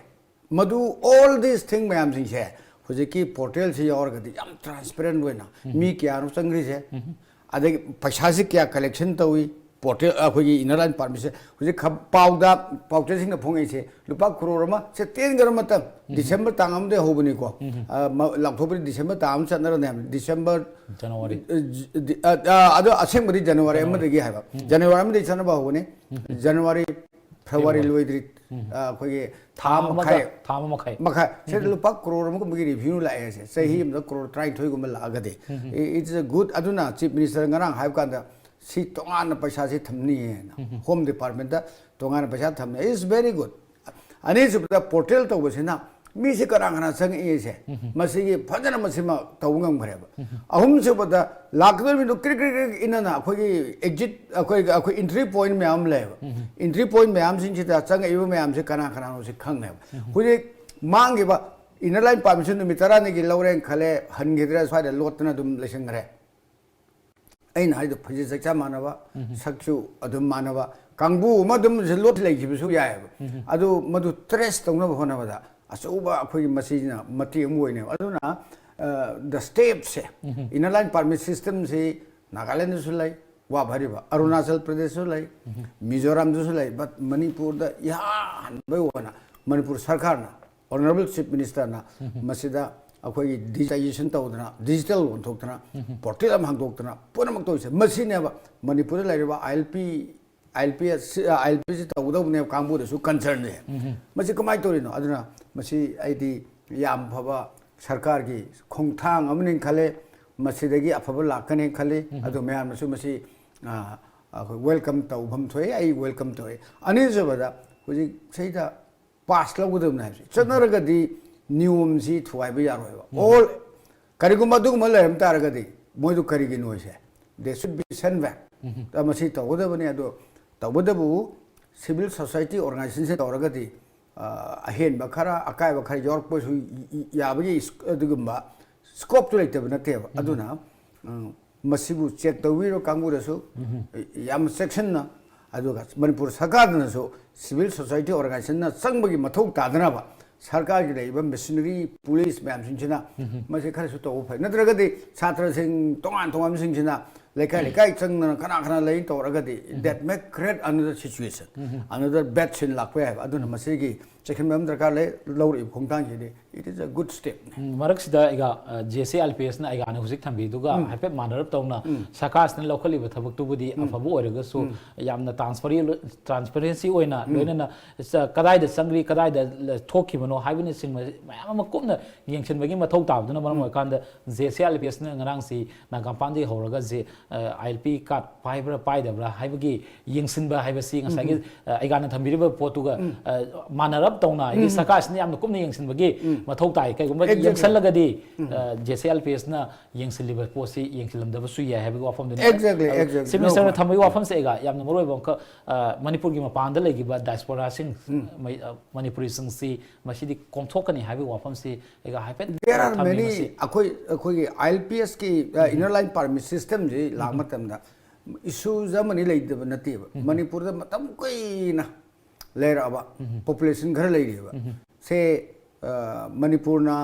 ꯃꯗꯨ, all these thing ꯃꯌꯥꯝꯁꯤꯡꯁꯦ ꯍꯧꯖꯤꯛꯀꯤ portal ꯁꯤ ꯌꯥꯎꯔꯒꯗꯤ ꯌꯥꯝ transparent ꯑꯣꯏꯅ ꯃꯤ ꯀꯌꯥꯅꯣ ꯆꯪꯈ꯭ꯔꯤꯁꯦ, ꯑꯗꯒꯤ ꯄꯩꯁꯥꯁꯤ ꯀꯌꯥ collection ꯇꯧꯏ, portal, ꯑꯩꯈꯣꯏꯒꯤ Inner Line Permit ꯁꯦ ꯍꯧꯖꯤꯛ ꯈ-, ꯄꯥꯎꯗ, ꯄꯥꯎꯆꯦꯁꯤꯡꯅ ꯐꯣꯡꯉꯛꯏꯁꯦ ꯂꯨꯄꯥ ꯀ꯭ꯔꯣꯔ ꯑꯃ ꯁꯦ ꯇꯦꯟꯈ꯭ꯔ ꯃꯇꯝ, December ꯇꯥꯡ ꯑꯃꯗꯒꯤ ꯍꯧꯕꯅꯤꯀꯣ, ꯑ, ꯃ-, ꯂꯥꯎꯊꯣꯛꯄꯗꯤ December ꯇꯥꯡ ꯑꯃ ꯆꯠꯅꯔꯅꯤ ꯍꯥꯏꯕꯅꯤ꯫ December, January꯫ ꯑ, ꯖ-, ꯗꯤ-, ꯑ, ꯑ, ꯑꯗꯣ ꯑꯁꯦꯡꯕꯗꯤ January January꯫ ꯑꯃꯗꯒꯤ ꯍꯥꯏꯕ꯫ January ꯑꯃꯗꯒꯤ ꯆꯠꯅꯕ ꯍꯧꯒꯅꯤ꯫ January, February February꯫ ꯂꯣꯏꯗ꯭ꯔꯤ꯫ ꯑ, ꯑꯩꯈꯣꯏꯒꯤ ꯊꯥ ꯊꯥ ꯑꯃꯒ, ꯃꯈꯥꯏ꯫ ꯊꯥ ꯑꯃ ꯃꯈꯥꯏ꯫ ꯃꯈꯥꯏ꯫ ꯁꯤꯗ ꯂꯨꯄꯥ ꯀ꯭ꯔꯣꯔ ꯑꯃꯒꯨꯝꯕꯒꯤ revenue ꯂꯥꯛꯑꯦ ꯁꯦ꯫ ꯆꯍꯤ ꯑꯃꯗ ꯀ꯭ꯔꯣꯔ ꯇꯔꯥꯅꯤꯊꯣꯏꯒꯨꯝꯕ ꯂꯥꯛꯑꯒꯗꯤ, it is a good꯫ ꯑꯗꯨꯅ Chief Minister ꯉꯔꯥꯡ ꯍꯥꯏꯕ ꯀꯥꯟꯗ ꯁꯤ ꯇꯣꯉꯥꯟꯅ ꯄꯩꯁꯥꯁꯤ ꯊꯝꯅꯤꯌꯦꯅ꯫ Home Department ꯇ ꯇꯣꯉꯥꯟꯅ ꯄꯩꯁꯥ ꯊꯝꯅꯤ꯫ It's very good꯫ ꯑꯅꯤꯁꯨꯕꯗ portal ꯇꯧꯕꯁꯤꯅ ꯃꯤꯁꯦ ꯀꯅꯥ ꯀꯅꯥ ꯆꯪꯉꯛꯏꯁꯦ, ꯃꯁꯤꯒꯤ ꯐꯖꯅ ꯃꯁꯤꯃ ꯇꯧꯕ ꯉꯝꯈ꯭ꯔꯦꯕ꯫ ꯑꯍꯨꯝꯁꯨꯕꯗ, ꯂꯥꯛꯀꯗꯧꯔꯤꯕ ꯃꯤꯗꯣ ꯀ꯭ꯔꯤꯛ ꯀ꯭ꯔꯤꯛ ꯀ꯭ꯔꯤꯛ ꯏꯟꯅꯅ ꯑꯩꯈꯣꯏꯒꯤ ꯑꯦꯛꯖꯤꯠ, ꯑꯩꯈꯣꯏ ꯑꯩꯈꯣꯏ ꯑꯦꯟꯇ꯭ꯔꯤ ꯄꯣꯏꯟ ꯃꯌꯥꯝ ꯂꯩꯌꯦꯕ꯫ ꯑꯦꯟꯇ꯭ꯔꯤ ꯄꯣꯏꯟ ꯃꯌꯥꯝꯁꯤꯡꯁꯤꯗ ꯆꯪꯉꯛꯏꯕ ꯃꯌꯥꯝꯁꯦ ꯀꯅꯥ ꯀꯅꯥꯅꯣ ꯁꯤ ꯈꯪꯉꯦꯕ꯫ ꯍꯧꯖꯤꯛ ꯃꯥꯡꯈꯤꯕ ꯏꯟꯅꯔ ꯂꯥꯏꯟ ꯄꯥꯔꯃꯤꯁꯟ ꯅꯨꯃꯤꯠ ꯇꯔꯥꯅꯤꯒꯤ ꯂꯧꯔꯦꯅ ꯈꯜꯂꯦ, ꯍꯟꯈꯤꯗ꯭ꯔꯦ, ꯁ꯭ꯋꯥꯏꯗ ꯂꯣꯠꯇꯅ ꯑꯗꯨꯝ ꯂꯩꯁꯟꯈ꯭ꯔꯦ꯫ ꯑꯩꯅ ꯍꯥꯏꯗꯣ ꯐꯤꯖꯦꯠ ꯆꯥꯛꯆꯥ ꯃꯥꯟꯅꯕ, ꯁꯛꯁꯨ ꯑꯗꯨꯝ ꯃꯥꯟꯅꯕ ꯀꯥꯡꯕꯨ ꯑꯃ ꯑꯗꯨꯝ ꯂꯣꯠ ꯂꯩꯈꯤꯕꯁꯨ ꯌꯥꯏꯑꯕ꯫ ꯑꯗꯨ ꯃꯗꯨ ꯇ꯭ꯔꯦꯁ ꯇꯧꯅꯕ ꯍꯣꯠꯅꯕꯗ ꯑꯆꯧꯕ ꯑꯩꯈꯣꯏꯒꯤ ꯃꯁꯤꯅ ꯃꯇꯦꯡ ꯑꯃ ꯑꯣꯏꯅꯦꯕ꯫ ꯑꯗꯨꯅ ꯗ ꯁ꯭ꯇꯦꯞꯁꯦ, ꯏꯟꯅꯔ ꯂꯥꯏꯟ ꯄꯥꯔꯃꯤꯠ ꯁꯤꯁꯇꯦꯝꯁꯤ ꯅꯥꯒꯥꯂꯦꯟꯗꯁꯨ ꯂꯩ, ꯋꯥ ꯐꯔꯤꯕ ꯑꯔꯨꯅꯥꯆꯜ ꯄ꯭ꯔꯗꯦꯁꯁꯨ ꯂꯩ, ꯃꯤꯖꯣꯔꯥꯝꯗꯁꯨ ꯂꯩ, ꯕꯠ ꯃꯅꯤꯄꯨꯔꯗ ꯏꯍꯥꯟ ꯍꯥꯟꯕꯒꯤ ꯑꯣꯏꯅ ꯃꯅꯤꯄꯨꯔ ꯁꯔꯀꯥꯔꯅ, ꯑꯣꯅꯔꯦꯕꯜ ꯆꯤꯐ ꯃꯤꯅꯤꯁꯇꯔꯅ ꯃꯁꯤꯗ ꯑꯩꯈꯣꯏꯒꯤ ꯗꯤꯖꯤꯇꯥꯏꯖꯦꯁꯟ ꯇꯧꯗꯅ, ꯗꯤꯖꯤꯇꯦꯜ ꯑꯣꯟꯊꯣꯛꯇꯅ, ꯄꯣꯔꯇꯦꯜ ꯑꯃ ꯍꯥꯡꯗꯣꯛꯇꯅ ꯄꯨꯝꯅꯃꯛ ꯇꯧꯔꯤꯁꯦ꯫ ꯃꯁꯤꯅꯦꯕ ꯃꯅꯤꯄꯨꯔꯗ ꯂꯩꯔꯤꯕ ꯑꯥꯏ ꯑꯦꯜ ꯄꯤ, ꯑꯥꯏ ꯑꯦꯜ ꯄꯤ ꯑꯁꯤ, ꯑꯥꯏ ꯑꯦꯜ ꯄꯤ ꯑꯁꯤ ꯇꯧꯒꯗꯧꯕꯅꯦꯕ ꯀꯥꯡꯕꯨꯗꯁꯨ ꯀꯟꯁꯔꯟꯁꯦ꯫ ꯃꯁꯤ ꯀꯃꯥꯏꯅ ꯇꯧꯔꯤꯅꯣ? ꯑꯗꯨꯅ ꯃꯁꯤ ꯑꯩꯗꯤ ꯌꯥꯝ ꯐꯕ ꯁꯔꯀꯥꯔꯒꯤ ꯈꯣꯡꯊꯥꯡ ꯑꯃꯅꯤ ꯈꯜꯂꯦ꯫ ꯃꯁꯤꯗꯒꯤ ꯑꯐꯕ ꯂꯥꯛꯀꯅꯤ ꯈꯜꯂꯤ꯫ ꯑꯗꯨ ꯃꯌꯥꯝꯅꯁꯨ ꯃꯁꯤ, ꯑ, ꯑꯩꯈꯣꯏ ꯋꯦꯜꯀꯝ ꯇꯧꯐꯝ ꯊꯣꯛꯑꯦ, ꯑꯩ ꯋꯦꯜꯀꯝ ꯇꯧꯋꯦ꯫ ꯑꯅꯤꯁꯨꯕꯗ, ꯍꯧꯖꯤꯛ ꯁꯤꯗ ꯄꯥꯁ ꯂꯧꯒꯗꯕꯅꯤ ꯍꯥꯏꯕꯁꯤ ꯆꯠꯅꯔꯒꯗꯤ ꯅꯤꯌꯣꯝꯁꯤ ꯊꯨꯒꯥꯏꯕ ꯌꯥꯔꯣꯏꯕ꯫ ꯑꯣꯜ ꯀꯔꯤꯒꯨꯝꯕ ꯑꯗꯨꯒꯨꯝꯕ ꯂꯩꯔꯝ ꯇꯥꯔꯒꯗꯤ ꯃꯣꯏꯗꯨ ꯀꯔꯤꯒꯤꯅꯣꯁꯦ, they should be sent back꯫ ꯃꯁꯤ ꯇꯧꯒꯗꯕꯅꯤ꯫ ꯑꯗꯣ ꯇꯧꯕꯇꯕꯨ civil society organization ꯇꯧꯔꯒꯗꯤ, ꯑ, ꯑꯍꯦꯟꯕ ꯈꯔ, ꯑꯀꯥꯏꯕ ꯈꯔ ꯌꯥꯎꯔꯛꯄꯁꯨ ꯏ-, ꯏ-, ꯌꯥꯕꯒꯤ ꯏꯁ-, ꯑꯗꯨꯒꯨꯝꯕ ꯁ꯭ꯀꯣꯞꯇꯨ ꯂꯩꯇꯕ ꯅꯠꯇꯦꯕ꯫ ꯑꯗꯨꯅ, ꯎꯝ, ꯃꯁꯤꯕꯨ ꯆꯦꯛ ꯇꯧꯕꯤꯔꯣ ꯀꯥꯡꯕꯨꯗꯁꯨ ꯌꯥꯝ ꯆꯦꯛꯁꯤꯟꯅ, ꯑꯗꯨꯒ ꯃꯅꯤꯄꯨꯔ ꯁꯔꯀꯥꯔꯗꯅꯁꯨ civil society organizationꯅ ꯆꯪꯕꯒꯤ ꯃꯊꯧ ꯇꯥꯗꯅꯕ ꯁꯔꯀꯥꯔꯒꯤ ꯂꯩꯔꯤꯕ ꯃꯤꯁꯅꯔꯤ, ꯄꯨꯂꯤꯁ ꯃꯌꯥꯝꯁꯤꯡꯁꯤꯅ ꯃꯁꯤ ꯈꯔꯁꯨ ꯇꯧꯕ ꯐꯩ꯫ ꯅꯠꯇ꯭ꯔꯒꯗꯤ ꯁꯥꯇ꯭ꯔꯁꯤꯡ ꯇꯣꯉꯥꯟ ꯇꯣꯉꯥꯟꯕꯁꯤꯡꯁꯤꯅ ꯂꯩꯀꯥꯏ ꯂꯩꯀꯥꯏ ꯆꯪꯗꯅ ꯀꯅꯥ ꯀꯅꯥ ꯂꯩ ꯇꯧꯔꯒꯗꯤ, that may create another situation, another bad scene ꯂꯥꯛꯄ ꯌꯥꯏꯕ꯫ ꯑꯗꯨꯅ ꯃꯁꯤꯒꯤ ꯆꯦꯛꯁꯤꯟꯕ ꯑꯃ ꯗꯔꯀꯥꯔ ꯂꯩ꯫ ꯂꯧꯔꯛꯏꯕ ꯈꯣꯡꯊꯥꯡꯁꯤꯗꯤ, it is a good step꯫ ꯎꯝ, ꯃꯔꯛꯁꯤꯗ ꯑꯩꯒ, ꯑ, J S A I L ꯄꯤ ꯑꯦꯁꯅ ꯑꯩꯒꯥꯅ ꯍꯧꯖꯤꯛ ꯊꯝꯕꯤꯗꯨꯒ ꯍꯥꯏꯐꯦꯠ ꯃꯥꯟꯅꯔꯞ ꯇꯧꯅ ꯁꯔꯀꯥꯔꯁꯤꯅ ꯂꯧꯈꯠꯂꯤꯕ ꯊꯕꯛꯇꯨꯕꯨꯗꯤ ꯑꯐꯕ ꯑꯣꯏꯔꯒꯁꯨ ꯌꯥꯝꯅ transparent, transparency ꯑꯣꯏꯅ, ꯂꯣꯏꯅꯅ ꯆ-, ꯀꯗꯥꯏꯗ ꯆꯪꯈ꯭ꯔꯤ, ꯀꯗꯥꯏꯗ ꯊꯣꯛꯈꯤꯕꯅꯣ ꯍꯥꯏꯕꯅꯆꯤꯡꯕ ꯃꯌꯥꯝ ꯑꯃ ꯀꯨꯞꯅ ꯌꯦꯡꯁꯤꯟꯕꯒꯤ ꯃꯊꯧ ꯇꯥꯕꯗꯨꯅ ꯃꯔꯝ ꯑꯣꯏꯔꯀꯥꯟꯗ J S A I L ꯄꯤ ꯑꯦꯁꯅ ꯉꯔꯥꯡꯁꯤ ꯅꯥꯒꯥꯃꯄꯥꯟꯗꯒꯤ ꯍꯧꯔꯒ ꯖꯦ-, ꯑ, ꯑꯥꯏ ꯑꯦꯜ ꯄꯤ ꯀꯥꯔꯗ ꯄꯥꯏꯕ꯭ꯔꯥ ꯄꯥꯏꯗꯕ꯭ꯔꯥ ꯍꯥꯏꯕꯒꯤ ꯌꯦꯡꯁꯤꯟꯕ ꯍꯥꯏꯕꯁꯤ ꯉꯁꯥꯏꯒꯤ, ꯑ, ꯑꯩꯒꯥꯅ ꯊꯝꯕꯤꯔꯤꯕ ꯄꯣꯠꯇꯨꯒ, ꯑ, ꯃꯥꯟꯅꯔꯞ ꯇꯧꯅ ꯍꯥꯏꯗꯤ ꯁꯔꯀꯥꯔꯁꯤꯅ ꯌꯥꯝꯅ ꯀꯨꯞꯅ ꯌꯦꯡꯁꯤꯟꯕꯒꯤ ꯃꯊꯧ ꯇꯥꯏ꯫ ꯀꯩꯒꯨꯝꯕ ꯌꯦꯡꯁꯜꯂꯒꯗꯤ ꯖꯦ ꯁꯤ ꯑꯥꯏ ꯑꯦꯜ ꯄꯤ ꯑꯦꯁꯅ ꯌꯦꯡꯁꯤꯜꯂꯤꯕ ꯄꯣꯠꯁꯤ ꯌꯦꯡꯁꯤꯜꯂꯝꯗꯕꯁꯨ ꯌꯥꯏ ꯍꯥꯏꯕꯒꯤ ꯋꯥꯐꯝꯗꯨꯅꯤ꯫ Exactly, exactly. ꯆꯤꯐ ꯃꯤꯅꯤꯁꯇꯔꯅ ꯊꯝꯕꯒꯤ ꯋꯥꯐꯝꯁꯦ ꯑꯩꯒ ꯌꯥꯝꯅ ꯃꯔꯨ ꯑꯣꯏꯕ ꯑꯃꯈꯛ, ꯑ, ꯃꯅꯤꯄꯨꯔꯒꯤ ꯃꯄꯥꯟꯗ ꯂꯩꯈꯤꯕ ꯗꯥꯏꯁꯄꯣꯔꯥꯁꯤꯡ, ꯃꯅꯤꯄꯨꯔꯤꯁꯤꯡꯁꯤ ꯃꯁꯤꯗꯤ ꯀꯣꯝꯊꯣꯛꯀꯅꯤ ꯍꯥꯏꯕꯒꯤ ꯋꯥꯐꯝꯁꯤ ꯑꯩꯒ ꯍꯥꯏꯐꯦꯠ There are ꯊꯝꯕꯤ many. ꯃꯁꯤ꯫ ꯑꯩꯈꯣꯏ ꯑꯩꯈꯣꯏꯒꯤ ꯑꯥꯏ ꯑꯦꯜ ꯄꯤ ꯑꯦꯁꯀꯤ ꯏꯟꯅꯔ ꯂꯥꯏꯟ ꯄꯔꯃꯤꯠ ꯁꯤꯁꯇꯦꯝꯁꯤ ꯂꯥꯛꯄ ꯃꯇꯝꯗ ꯏꯁꯨꯁ ꯑꯃꯅꯤ ꯂꯩꯇꯕ ꯅꯠꯇꯦꯕ꯫ ꯃꯅꯤꯄꯨꯔꯗ ꯃꯇꯝ ꯀꯨꯏꯅ ꯂꯩꯔꯛꯑꯕ, ꯄꯣꯄꯨꯂꯦꯁꯟ ꯈꯔ ꯂꯩꯔꯤꯕ꯫ ꯁꯦ, ꯑ, ꯃꯅꯤꯄꯨꯔꯅ,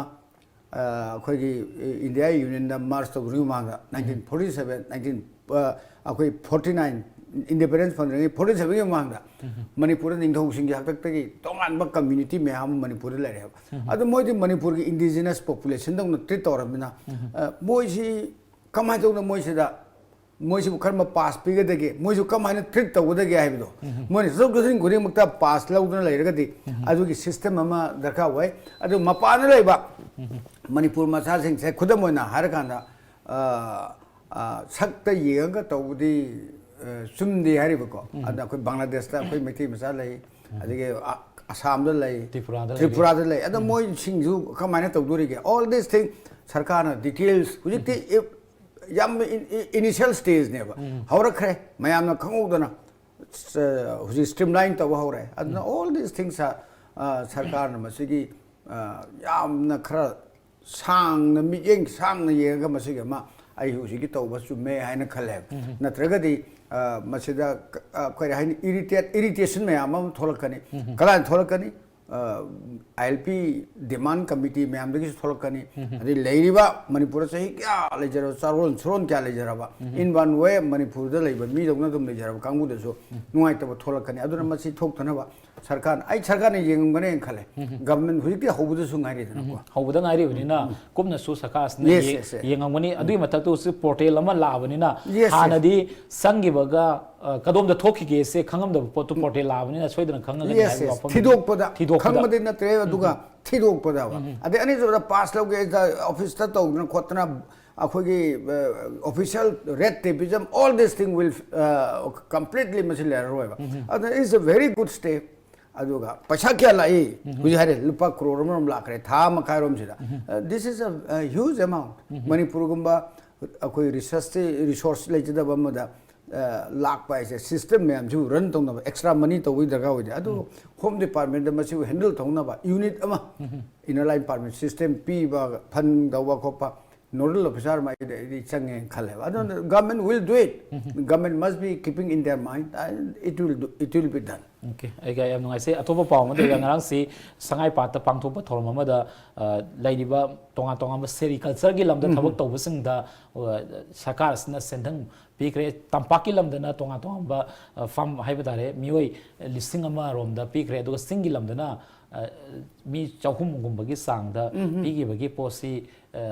ꯑ, ꯑꯩꯈꯣꯏꯒꯤ ꯏꯟꯗꯤꯌꯥ ꯌꯨꯅꯤꯌꯟꯗ ꯃꯥꯔꯆ ꯇꯧꯗ꯭ꯔꯤꯉꯩ ꯃꯃꯥꯡꯗ, ꯅꯥꯏꯟꯇꯤꯟ ꯐꯣꯔꯇꯤ ꯁꯕꯦꯟ, ꯅꯥꯏꯟꯇꯤꯟ, ꯑ, ꯑꯩꯈꯣꯏ ꯐꯣꯔꯇꯤ ꯅꯥꯏꯟ, ꯏꯟꯗꯤꯄꯦꯟꯗꯦꯟꯁ ꯐꯪꯗ꯭ꯔꯤꯉꯩ ꯐꯣꯔꯇꯤ ꯁꯕꯦꯟꯒꯤ ꯃꯃꯥꯡꯗ ꯃꯅꯤꯄꯨꯔꯗ ꯅꯤꯡꯊꯧꯁꯤꯡꯒꯤ ꯍꯥꯛꯇꯛꯇꯒꯤ ꯇꯣꯉꯥꯟꯕ ꯀꯝꯃ꯭ꯌꯨꯅꯤꯇꯤ ꯃꯌꯥꯝ ꯑꯃ ꯃꯅꯤꯄꯨꯔꯗ ꯂꯩꯔꯦꯕ꯫ ꯑꯗꯣ ꯃꯣꯏꯗꯤ ꯃꯅꯤꯄꯨꯔꯒꯤ ꯏꯟꯗꯤꯖꯤꯅꯁ ꯄꯣꯄꯨꯂꯦꯁꯟꯗꯧꯅ ꯇ꯭ꯔꯤꯠ ꯇꯧꯔꯕꯅꯤꯅ, ꯑ, ꯃꯣꯏꯁꯤ ꯀꯃꯥꯏꯅ ꯇꯧꯅ ꯃꯣꯏꯁꯤꯗ, ꯃꯣꯏꯁꯤꯕꯨ ꯀꯔꯝꯕ ꯄꯥꯁ ꯄꯤꯒꯗꯒꯦ, ꯃꯣꯏꯁꯨ ꯀꯃꯥꯏꯅ ꯇ꯭ꯔꯤꯠ ꯇꯧꯒꯗꯒꯦ ꯍꯥꯏꯕꯗꯣ, ꯃꯣꯏꯅ ꯆꯠꯊꯣꯛ ꯆꯠꯁꯤꯟ ꯈꯨꯗꯤꯡꯃꯛꯇ ꯄꯥꯁ ꯂꯧꯗꯨꯅ ꯂꯩꯔꯒꯗꯤ ꯑꯗꯨꯒꯤ ꯁꯤꯁꯇꯦꯝ ꯑꯃ ꯗꯔꯀꯥꯔ ꯑꯣꯏ꯫ ꯑꯗꯨ ꯃꯄꯥꯟꯗ ꯂꯩꯕ ꯃꯅꯤꯄꯨꯔ ꯃꯆꯥꯁꯤꯡꯁꯦ, ꯈꯨꯗꯝ ꯑꯣꯏꯅ ꯍꯥꯏꯔꯀꯥꯟꯗ, ꯑ, ꯑ, ꯁꯛꯇ ꯌꯦꯡꯉꯒ ꯇꯧꯕꯗꯤ, ꯑ, ꯆꯨꯝꯗꯦ ꯍꯥꯏꯔꯤꯕꯀꯣ꯫ ꯑꯗ ꯑꯩꯈꯣꯏ ꯕꯪꯒ꯭ꯂꯥꯗꯦꯁꯇ ꯑꯩꯈꯣꯏ ꯃꯩꯇꯩ ꯃꯆꯥ ꯂꯩ, ꯑꯗꯒꯤ ꯑ-, ꯑꯁꯥꯝꯗ ꯂꯩ, ꯇ꯭ꯔꯤꯄꯨꯔꯥꯗ ꯂꯩꯔꯤ꯫ ꯇ꯭ꯔꯤꯄꯨꯔꯥꯗ ꯂꯩ꯫ ꯑꯗꯣ ꯃꯣꯏꯁꯤꯡꯁꯨ ꯀꯃꯥꯏꯅ ꯇꯧꯗꯣꯔꯤꯒꯦ? All these things ꯁꯔꯀꯥꯔꯅ ꯗꯤꯇꯦꯜꯁ ꯍꯧꯖꯤꯛꯇꯤ ꯏ-, ꯌꯥꯝ ꯏꯅꯤꯁꯤꯌꯦꯜ ꯁ꯭ꯇꯦꯖꯅꯦꯕ꯫ ꯍꯧꯔꯛꯈ꯭ꯔꯦ, ꯃꯌꯥꯝꯅ ꯈꯪꯍꯧꯗꯅ, ꯑ, ꯍꯧꯖꯤꯛ ꯁ꯭ꯇ꯭ꯔꯤꯝꯂꯥꯏꯟ ꯇꯧꯕ ꯍꯧꯔꯦ꯫ ꯑꯗꯨꯅ all these things are, ꯑ, ꯁꯔꯀꯥꯔꯅ ꯃꯁꯤꯒꯤ, ꯑ, ꯌꯥꯝꯅ ꯈꯔ ꯁꯥꯡꯅ, ꯃꯤꯠꯌꯦꯡ ꯁꯥꯡꯅ ꯌꯦꯡꯉꯒ ꯃꯁꯤꯒꯤ ꯑꯃ ꯑꯩ ꯍꯧꯖꯤꯛꯀꯤ ꯇꯧꯕ ꯆꯨꯝꯃꯦ ꯍꯥꯏꯅ ꯈꯜꯂꯦꯕ꯫ ꯅꯠꯇ꯭ꯔꯒꯗꯤ, ꯑ, ꯃꯁꯤꯗ ꯀ-, ꯑ, ꯀꯔꯤ ꯍꯥꯏꯅꯤ, ꯏꯔꯤꯇꯦꯠ, ꯏꯔꯤꯇꯦꯁꯟ ꯃꯌꯥꯝ ꯑꯃ ꯊꯣꯛꯂꯛꯀꯅꯤ꯫ ꯀꯗꯥꯏꯗ ꯊꯣꯛꯂꯛꯀꯅꯤ? ꯑꯥꯏ ꯑꯦꯜ ꯄꯤ ꯗꯤꯃꯥꯟ ꯀꯃꯤꯇꯤ ꯃꯌꯥꯝꯗꯒꯤꯁꯨ ꯊꯣꯛꯂꯛꯀꯅꯤ, ꯑꯗꯩ ꯂꯩꯔꯤꯕ ꯃꯅꯤꯄꯨꯔꯗ ꯆꯍꯤ ꯀꯌꯥ ꯂꯩꯖꯔꯕ, ꯆꯥꯔꯣꯟ ꯁꯨꯔꯣꯟ ꯀꯌꯥ ꯂꯩꯖꯔꯕ, in one way ꯃꯅꯤꯄꯨꯔꯗ ꯂꯩꯕ ꯃꯤꯗꯧꯅ ꯑꯗꯨꯝ ꯂꯩꯖꯔꯕ ꯀꯥꯡꯕꯨꯗꯁꯨ ꯅꯨꯡꯉꯥꯏꯇꯕ ꯊꯣꯛꯂꯛꯀꯅꯤ꯫ ꯑꯗꯨꯅ ꯃꯁꯤ ꯊꯣꯛꯇꯅꯕ ꯁꯔꯀꯥꯔꯅ, ꯑꯩ ꯁꯔꯀꯥꯔꯅ ꯌꯦꯡꯉꯝꯒꯅꯦꯅ ꯈꯜꯂꯦ꯫ ꯒꯚꯔꯟꯃꯦꯟ ꯍꯧꯖꯤꯛꯇꯤ ꯍꯧꯕꯗꯁꯨ ꯉꯥꯏꯔꯤꯗꯅꯀꯣ꯫ ꯍꯧꯕꯗ ꯉꯥꯏꯔꯤꯕꯅꯤꯅ ꯀꯨꯞꯅꯁꯨ ꯁꯔꯀꯥꯔꯁꯤꯅ Yes, ꯌꯦꯡ-, yes, yes. ꯌꯦꯡꯉꯝꯒꯅꯤ꯫ ꯑꯗꯨꯒꯤ ꯃꯊꯛꯇ ꯍꯧꯖꯤꯛ ꯄꯣꯔꯇꯦꯜ ꯑꯃ ꯂꯥꯛꯑꯕꯅꯤꯅ Yes, yes. ꯍꯥꯟꯅꯗꯤ ꯆꯪꯈꯤꯕꯒ, ꯑ, ꯀꯗꯣꯝꯗ ꯊꯣꯛꯈꯤꯒꯦꯁꯦ ꯈꯪꯉꯝꯗꯕ ꯄꯣꯠꯇꯨ ꯄꯣꯔꯇꯦꯜ ꯂꯥꯛꯑꯕꯅꯤꯅ ꯁꯣꯏꯗꯅ ꯈꯪꯉꯒꯅꯤ Yes, ꯍꯥꯏꯕ yes. ꯋꯥꯐꯝ ꯊꯤꯗꯣꯛꯄꯗ, ꯊꯤꯗꯣꯛꯄꯗ꯫ ꯈꯪꯕꯗꯤ ꯅꯠꯇ꯭ꯔꯦ, ꯑꯗꯨꯒ ꯊꯤꯗꯣꯛꯄꯗ꯫ ꯑꯗꯩ ꯑꯅꯤꯁꯨꯕꯗ ꯄꯥꯁ ꯂꯧꯒꯦ, ꯑꯣꯐꯤꯁꯇ ꯇꯧꯗꯅ ꯈꯣꯠꯇꯅ ꯑꯩꯈꯣꯏꯒꯤ, ꯑ, official red tapeism, all this thing will, ꯑ, completely ꯃꯁꯤ ꯂꯩꯔꯔꯣꯏꯕ꯫ ꯑꯗꯨꯅ it's a very good step. ꯑꯗꯨꯒ ꯄꯩꯁꯥ ꯀꯌꯥ ꯂꯥꯛꯏ? ꯍꯧꯖꯤꯛ ꯍꯥꯏꯔꯦ, ꯂꯨꯄꯥ ꯀ꯭ꯔꯣꯔ ꯑꯃꯔꯣꯝ ꯂꯥꯛꯈ꯭ꯔꯦ ꯊꯥ ꯃꯈꯥꯏꯔꯣꯝꯁꯤꯗ꯫ This is a huge amount. ꯃꯅꯤꯄꯨꯔꯒꯨꯝꯕ ꯑꯩꯈꯣꯏ ꯔꯤꯁꯔꯁꯇꯤ, ꯔꯤꯁꯣꯔꯁ ꯂꯩꯖꯗꯕ ꯑꯃꯗ ꯂꯥꯛꯄ ꯍꯥꯏꯁꯦ, ꯁꯤꯁꯇꯦꯝ ꯃꯌꯥꯝꯁꯤꯕꯨ ꯔꯟ ꯇꯧꯅꯕ ꯑꯦꯛꯁꯇ꯭ꯔꯥ ꯃꯅꯤ ꯇꯧꯕꯒꯤ ꯗꯔꯀꯥꯔ ꯑꯣꯏꯗꯦ꯫ ꯑꯗꯨ ꯍꯣꯝ ꯗꯤꯄꯥꯔꯠꯃꯦꯟꯗ ꯃꯁꯤꯕꯨ ꯍꯦꯟꯗꯜ ꯇꯧꯅꯕ ꯌꯨꯅꯤꯠ ꯑꯃ, ꯏꯅꯔ ꯂꯥꯏꯟ ꯄꯥꯔꯃꯤꯠ ꯁꯤꯁꯇꯦꯝ ꯄꯤꯕ, ꯐꯟ ꯇꯧꯕ ꯈꯣꯠꯄ, ꯅꯣꯗꯜ ꯑꯣꯐꯤꯁꯥꯔ ꯃꯥꯏꯗꯤ ꯆꯪꯉꯦꯅ ꯈꯜꯂꯦꯕ꯫ ꯑꯗꯨꯅ government will do it. Government must be keeping in their mind, and it will do, it will be done. Okay, ꯑꯩꯒ ꯌꯥꯝ ꯅꯨꯡꯉꯥꯏꯖꯩ꯫ ꯑꯇꯣꯞꯄ ꯄꯥꯎ ꯑꯃꯗ, ꯉꯔꯥꯡꯁꯤ ꯁꯉꯥꯏꯄꯥꯠꯇ ꯄꯥꯡꯊꯣꯛꯄ ꯊꯧꯔꯝ ꯑꯃꯗ ꯂꯩꯔꯤꯕ ꯇꯣꯉꯥꯟ ꯇꯣꯉꯥꯟꯕ ꯁꯦꯔꯤꯀꯜꯆꯔꯒꯤ ꯂꯝꯗ ꯊꯕꯛ ꯇꯧꯕꯁꯤꯡꯗ ꯁꯔꯀꯥꯔꯁꯤꯅ ꯁꯦꯟꯊꯪ ꯄꯤꯈ꯭ꯔꯦ꯫ ꯇꯝꯄꯥꯛꯀꯤ ꯂꯝꯗꯅ ꯇꯣꯉꯥꯟ ꯇꯣꯉꯥꯟꯕ ꯐꯥꯝ ꯍꯥꯏꯕ ꯇꯥꯔꯦ, ꯃꯤꯑꯣꯏ ꯂꯤꯁꯤꯡ ꯑꯃꯔꯣꯝꯗ ꯄꯤꯈ꯭ꯔꯦ꯫ ꯑꯗꯨꯒ ꯆꯤꯡꯒꯤ ꯂꯝꯗꯅ ꯃꯤ ꯆꯍꯨꯝꯒꯨꯝꯕꯒꯤ ꯆꯥꯡꯗ ꯄꯤꯈꯤꯕꯒꯤ ꯄꯣꯠꯁꯤ,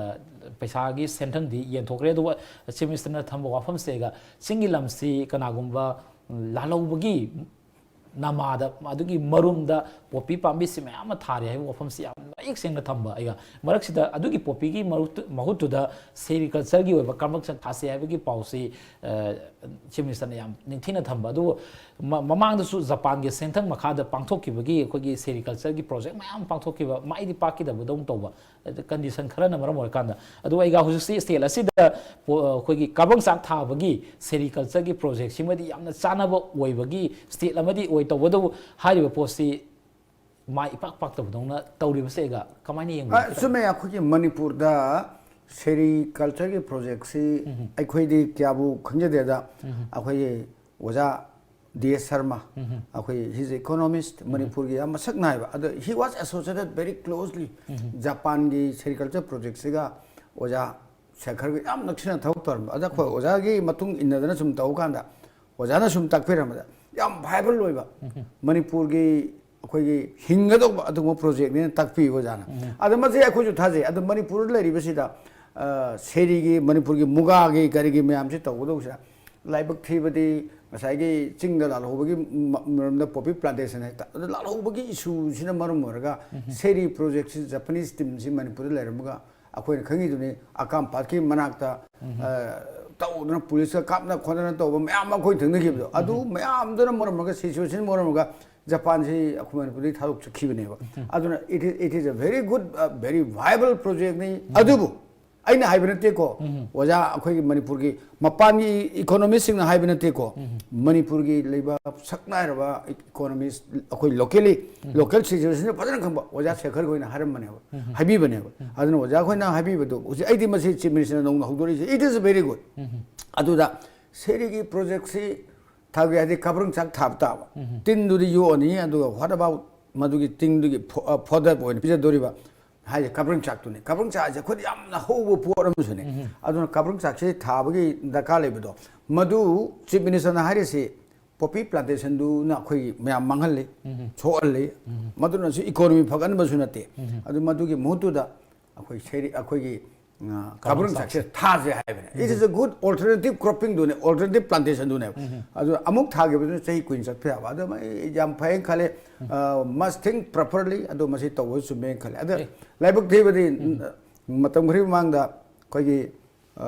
ꯄꯩꯁꯥꯒꯤ ꯁꯦꯟꯊꯪꯗꯤ ꯌꯦꯟꯊꯣꯛꯈ꯭ꯔꯦ꯫ ꯑꯗꯨꯒ ꯆꯤꯐ ꯃꯤꯅꯤꯁꯇꯔꯅ ꯊꯝꯕ ꯋꯥꯐꯝꯁꯤꯒ, ꯆꯤꯡꯒꯤ ꯂꯝꯁꯤ ꯀꯅꯥꯒꯨꯝꯕ ꯂꯥꯜꯍꯧꯕꯒꯤ ꯅꯃꯥꯗ ꯑꯗꯨꯒꯤ ꯃꯔꯨꯝꯗ ꯄꯣꯄꯤ ꯄꯥꯝꯕꯤꯁꯤ ꯃꯌꯥꯝ ꯑꯃ ꯊꯥꯔꯤ ꯍꯥꯏꯕ ꯋꯥꯐꯝꯁꯤ ꯌꯥꯝ ꯃꯌꯦꯛ ꯁꯦꯡꯅ ꯊꯝꯕ꯫ ꯑꯩꯒ ꯃꯔꯛꯁꯤꯗ ꯑꯗꯨꯒꯤ ꯄꯣꯄꯤꯒꯤ ꯃꯔꯨꯠ-, ꯃꯍꯨꯠꯇꯨꯗ ꯁꯦꯔꯤꯀꯜꯆꯔꯒꯤ ꯑꯣꯏꯕ ꯀꯔꯃꯛꯁꯟ ꯊꯥꯁꯤ ꯍꯥꯏꯕꯒꯤ ꯄꯥꯎꯁꯤ ꯆꯤꯐ ꯃꯤꯅꯤꯁꯇꯔꯅ ꯌꯥꯝ ꯅꯤꯡꯊꯤꯅ ꯊꯝꯕ꯫ ꯑꯗꯨꯕꯨ ꯃ-, ꯃꯃꯥꯡꯗꯁꯨ ꯖꯄꯥꯟꯒꯤ ꯁꯦꯟꯊꯪ ꯃꯈꯥꯗ ꯄꯥꯡꯊꯣꯛꯈꯤꯕꯒꯤ ꯑꯩꯈꯣꯏꯒꯤ ꯁꯦꯔꯤꯀꯜꯆꯔꯒꯤ ꯄ꯭ꯔꯣꯖꯦꯛ ꯃꯌꯥꯝ ꯄꯥꯡꯊꯣꯛꯈꯤꯕ, ꯃꯥꯏꯗꯤ ꯄꯥꯛꯈꯤꯗꯕꯗꯧꯅ ꯇꯧꯕ꯫ ꯀꯟꯗꯤꯁꯟ ꯈꯔꯅ ꯃꯔꯝ ꯑꯣꯏꯔꯀꯥꯟꯗ꯫ ꯑꯗꯨ ꯑꯩꯒ ꯍꯧꯖꯤꯛꯁꯤ ꯁ꯭ꯇꯦꯠ ꯑꯁꯤꯗ ꯄꯣ-, ꯑꯩꯈꯣꯏꯒꯤ ꯀꯥꯕꯪ ꯆꯥꯛ ꯊꯥꯕꯒꯤ ꯁꯦꯔꯤꯀꯜꯆꯔꯒꯤ ꯄ꯭ꯔꯣꯖꯦꯛꯁꯤꯃꯗꯤ ꯌꯥꯝꯅ ꯆꯥꯟꯅꯕ ꯑꯣꯏꯕꯒꯤ ꯁ꯭ꯇꯦꯠ ꯑꯃꯗꯤ ꯑꯣꯏ꯫ ꯇꯧꯕꯇꯕꯨ ꯍꯥꯏꯔꯤꯕ ꯄꯣꯠꯁꯤ ꯃꯥꯏ ꯏꯄꯥꯛ ꯄꯥꯛꯇꯕꯗꯧꯅ ꯇꯧꯔꯤꯕꯁꯦ ꯑꯩꯒ ꯀꯃꯥꯏꯅ ꯌꯦꯡꯕ? ꯑ, ꯆꯨꯝꯃꯦ, ꯑꯩꯈꯣꯏꯒꯤ ꯃꯅꯤꯄꯨꯔꯗ ꯁꯦꯔꯤꯀꯜꯆꯔꯒꯤ ꯄ꯭ꯔꯣꯖꯦꯛꯁꯤ ꯑꯩꯈꯣꯏꯗꯤ ꯀꯌꯥꯕꯨ ꯈꯪꯖꯗꯦꯗ꯫ ꯑꯩꯈꯣꯏꯒꯤ ꯑꯣꯖꯥ ꯗꯤ ꯑꯦꯁ ꯁꯔꯃ, ꯑꯩꯈꯣꯏ, he's economist, ꯃꯅꯤꯄꯨꯔꯒꯤ ꯌꯥꯝ ꯃꯁꯛ ꯅꯥꯏꯕ, ꯑꯗꯣ he was associated very closely ꯖꯄꯥꯟꯒꯤ ꯁꯦꯔꯤꯀꯜꯆꯔ ꯄ꯭ꯔꯣꯖꯦꯛꯁꯤꯒ ꯑꯣꯖꯥ ꯁꯦꯈꯔꯒ ꯌꯥꯝ ꯅꯛꯁꯤꯟꯅ ꯊꯕꯛ ꯇꯧꯔꯝꯕ꯫ ꯑꯗ ꯑꯩꯈꯣꯏ ꯑꯣꯖꯥꯒꯤ ꯃꯇꯨꯡ ꯏꯟꯅꯗꯅ ꯁꯨꯝ ꯇꯧꯕ ꯀꯥꯟꯗ ꯑꯣꯖꯥꯅ ꯁꯨꯝ ꯇꯥꯛꯄꯤꯔꯝꯕꯗ ꯌꯥꯝ ꯚꯥꯏꯕꯜ ꯑꯣꯏꯕ, ꯃꯅꯤꯄꯨꯔꯒꯤ ꯑꯩꯈꯣꯏꯒꯤ ꯍꯤꯡꯒꯗꯧꯕ ꯑꯗꯨꯒꯨꯝꯕ ꯄ꯭ꯔꯣꯖꯦꯛꯅꯦꯅ ꯇꯥꯛꯄꯤꯕ ꯑꯣꯖꯥꯅ꯫ ꯑꯗ ꯃꯁꯤ ꯑꯩꯈꯣꯏꯁꯨ ꯊꯥꯖꯩ꯫ ꯑꯗꯣ ꯃꯅꯤꯄꯨꯔꯗ ꯂꯩꯔꯤꯕꯁꯤꯗ, ꯑ, ꯁꯦꯔꯤꯒꯤ, ꯃꯅꯤꯄꯨꯔꯒꯤ ꯃꯨꯒꯥꯒꯤ ꯀꯔꯤꯒꯤ ꯃꯌꯥꯝꯁꯤ ꯇꯧꯒꯗꯧꯕꯁꯤꯗ ꯂꯥꯏꯕꯛ ꯊꯤꯕꯗꯤ ꯉꯁꯥꯏꯒꯤ ꯆꯤꯡꯗ ꯂꯥꯜꯍꯧꯕꯒꯤ ꯃ-, ꯃꯔꯝꯗ ꯄꯣꯄꯤ ꯄ꯭ꯂꯥꯟꯇꯦꯁꯟ ꯍꯦꯛꯇ, ꯑꯗꯣ ꯂꯥꯜꯍꯧꯕꯒꯤ ꯏꯁꯨꯁꯤꯅ ꯃꯔꯝ ꯑꯣꯏꯔꯒ ꯁꯦꯔꯤ ꯄ꯭ꯔꯣꯖꯦꯛꯁꯤ ꯖꯄꯥꯅꯤꯁ ꯇꯤꯝꯁꯤ ꯃꯅꯤꯄꯨꯔꯗ ꯂꯩꯔꯝꯃꯒ ꯑꯩꯈꯣꯏꯅ ꯈꯪꯉꯤꯗꯨꯅꯤ, ꯑꯀꯥꯝꯄꯥꯠꯀꯤ ꯃꯅꯥꯛꯇ, ꯑ, ꯇꯧꯗꯅ ꯄꯨꯂꯤꯁꯀ ꯀꯥꯞꯅ ꯈꯣꯠꯅꯅ ꯇꯧꯕ ꯃꯌꯥꯝ ꯑꯃ ꯑꯩꯈꯣꯏ ꯊꯦꯡꯅꯈꯤꯕꯗꯣ, ꯑꯗꯨ ꯃꯌꯥꯝꯗꯨꯅ ꯃꯔꯝ ꯑꯣꯏꯔꯒ, ꯁꯤꯆꯨꯋꯦꯁꯟ ꯃꯔꯝ ꯑꯣꯏꯔꯒ ꯖꯄꯥꯟꯁꯤ ꯑꯩꯈꯣꯏ ꯃꯅꯤꯄꯨꯔꯗꯒꯤ ꯊꯥꯗꯣꯛ ꯆꯠꯈꯤꯕꯅꯦꯕ꯫ ꯑꯗꯨꯅ it is, it is a very good, uh, very viable project ꯅꯤ꯫ ꯑꯗꯨꯕꯨ ꯑꯩꯅ ꯍꯥꯏꯕ ꯅꯠꯇꯦꯀꯣ, ꯑꯣꯖꯥ, ꯑꯩꯈꯣꯏꯒꯤ ꯃꯅꯤꯄꯨꯔꯒꯤ, ꯃꯄꯥꯟꯒꯤ economist ꯁꯤꯡꯅ ꯍꯥꯏꯕ ꯅꯠꯇꯦꯀꯣ, ꯃꯅꯤꯄꯨꯔꯒꯤ ꯂꯩꯕꯥꯛ ꯁꯛ ꯅꯥꯏꯔꯕ economist, ꯑꯩꯈꯣꯏ locally, local situation ꯐꯖꯅ ꯈꯪꯕ ꯑꯣꯖꯥ ꯁꯦꯈꯔ ꯈꯣꯏꯅ ꯍꯥꯏꯔꯝꯕꯅꯦꯕ, ꯍꯥꯏꯕꯤꯕꯅꯦꯕ꯫ ꯑꯗꯨꯅ ꯑꯣꯖꯥ ꯈꯣꯏꯅ ꯍꯥꯏꯕꯤꯕꯗꯣ ꯍꯧꯖꯤꯛ ꯑꯩꯗꯤ ꯃꯁꯤ Chief Minister ꯅꯧꯅ ꯍꯧꯗꯣꯔꯛꯏꯁꯦ, it is very good꯫ ꯑꯗꯨꯗ ꯁꯦꯔꯤꯒꯤ project ꯁꯤ ꯊꯥꯒꯦ ꯍꯥꯏꯗꯤ ꯀꯕ꯭ꯔꯪ ꯆꯥꯛ ꯊꯥꯕ ꯇꯥꯕ꯫ ꯇꯤꯟꯗꯨꯗꯤ ꯌꯣꯛꯑꯅꯤ, ꯑꯗꯨꯒ what about ꯃꯗꯨꯒꯤ ꯇꯤꯟꯗꯨꯒꯤ ꯐꯣ-, ꯑ, fodder ꯑꯣꯏꯅ ꯄꯤꯖꯗꯣꯔꯤꯕ ꯍꯥꯏꯁꯦ ꯀꯕ꯭ꯔꯪ ꯆꯥꯛꯇꯨꯅꯤ꯫ ꯀꯕ꯭ꯔꯪ ꯆꯥꯛ ꯍꯥꯏꯁꯦ ꯑꯩꯈꯣꯏꯗ ꯌꯥꯝꯅ ꯍꯧꯕ ꯄꯣꯠ ꯑꯃꯁꯨꯅꯦ꯫ ꯑꯗꯨꯅ ꯀꯕ꯭ꯔꯪ ꯆꯥꯛꯁꯦ ꯊꯥꯕꯒꯤ ꯗꯔꯀꯥꯔ ꯂꯩꯕꯗꯣ, ꯃꯗꯨ Chief Minister ꯅ ꯍꯥꯏꯔꯤꯁꯤ poppy plantation ꯗꯨꯅ ꯑꯩꯈꯣꯏꯒꯤ ꯃꯌꯥꯝ ꯃꯥꯡꯍꯜꯂꯤ, ꯁꯣꯛꯍꯜꯂꯤ꯫ ꯃꯗꯨꯅꯁꯨ economy ꯐꯒꯠꯅꯕꯁꯨ ꯅꯠꯇꯦ꯫ ꯑꯗꯨ ꯃꯗꯨꯒꯤ ꯃꯍꯨꯠꯇꯨꯗ ꯑꯩꯈꯣꯏ ꯁꯦꯔꯤ-, ꯑꯩꯈꯣꯏꯒꯤ, ꯑ, ꯀꯕ꯭ꯔꯪ ꯆꯥꯛꯁꯦ ꯊꯥꯁꯦ ꯍꯥꯏꯕꯅꯦ꯫ It is a good alternative cropping ꯗꯨꯅꯦ, alternative plantation ꯗꯨꯅꯦꯕ꯫ ꯑꯗꯨ ꯑꯃꯨꯛ ꯊꯥꯈꯤꯕꯗꯨꯅ ꯆꯍꯤ ꯀꯨꯟ ꯆꯠꯄ ꯌꯥꯕ꯫ ꯑꯗꯨ ꯃꯩ ꯌꯥꯝ ꯐꯩꯅ ꯈꯜꯂꯦ꯫ ꯑ, must think properly꯫ ꯑꯗꯣ ꯃꯁꯤ ꯇꯧꯕꯁꯨ ꯆꯨꯝꯃꯦꯅ ꯈꯜꯂꯦ꯫ ꯑꯗ ꯂꯥꯏꯕꯛ ꯊꯤꯕꯗꯤ, ꯃꯇꯝ ꯈꯔꯒꯤ ꯃꯃꯥꯡꯗ ꯑꯩꯈꯣꯏꯒꯤ, ꯑ,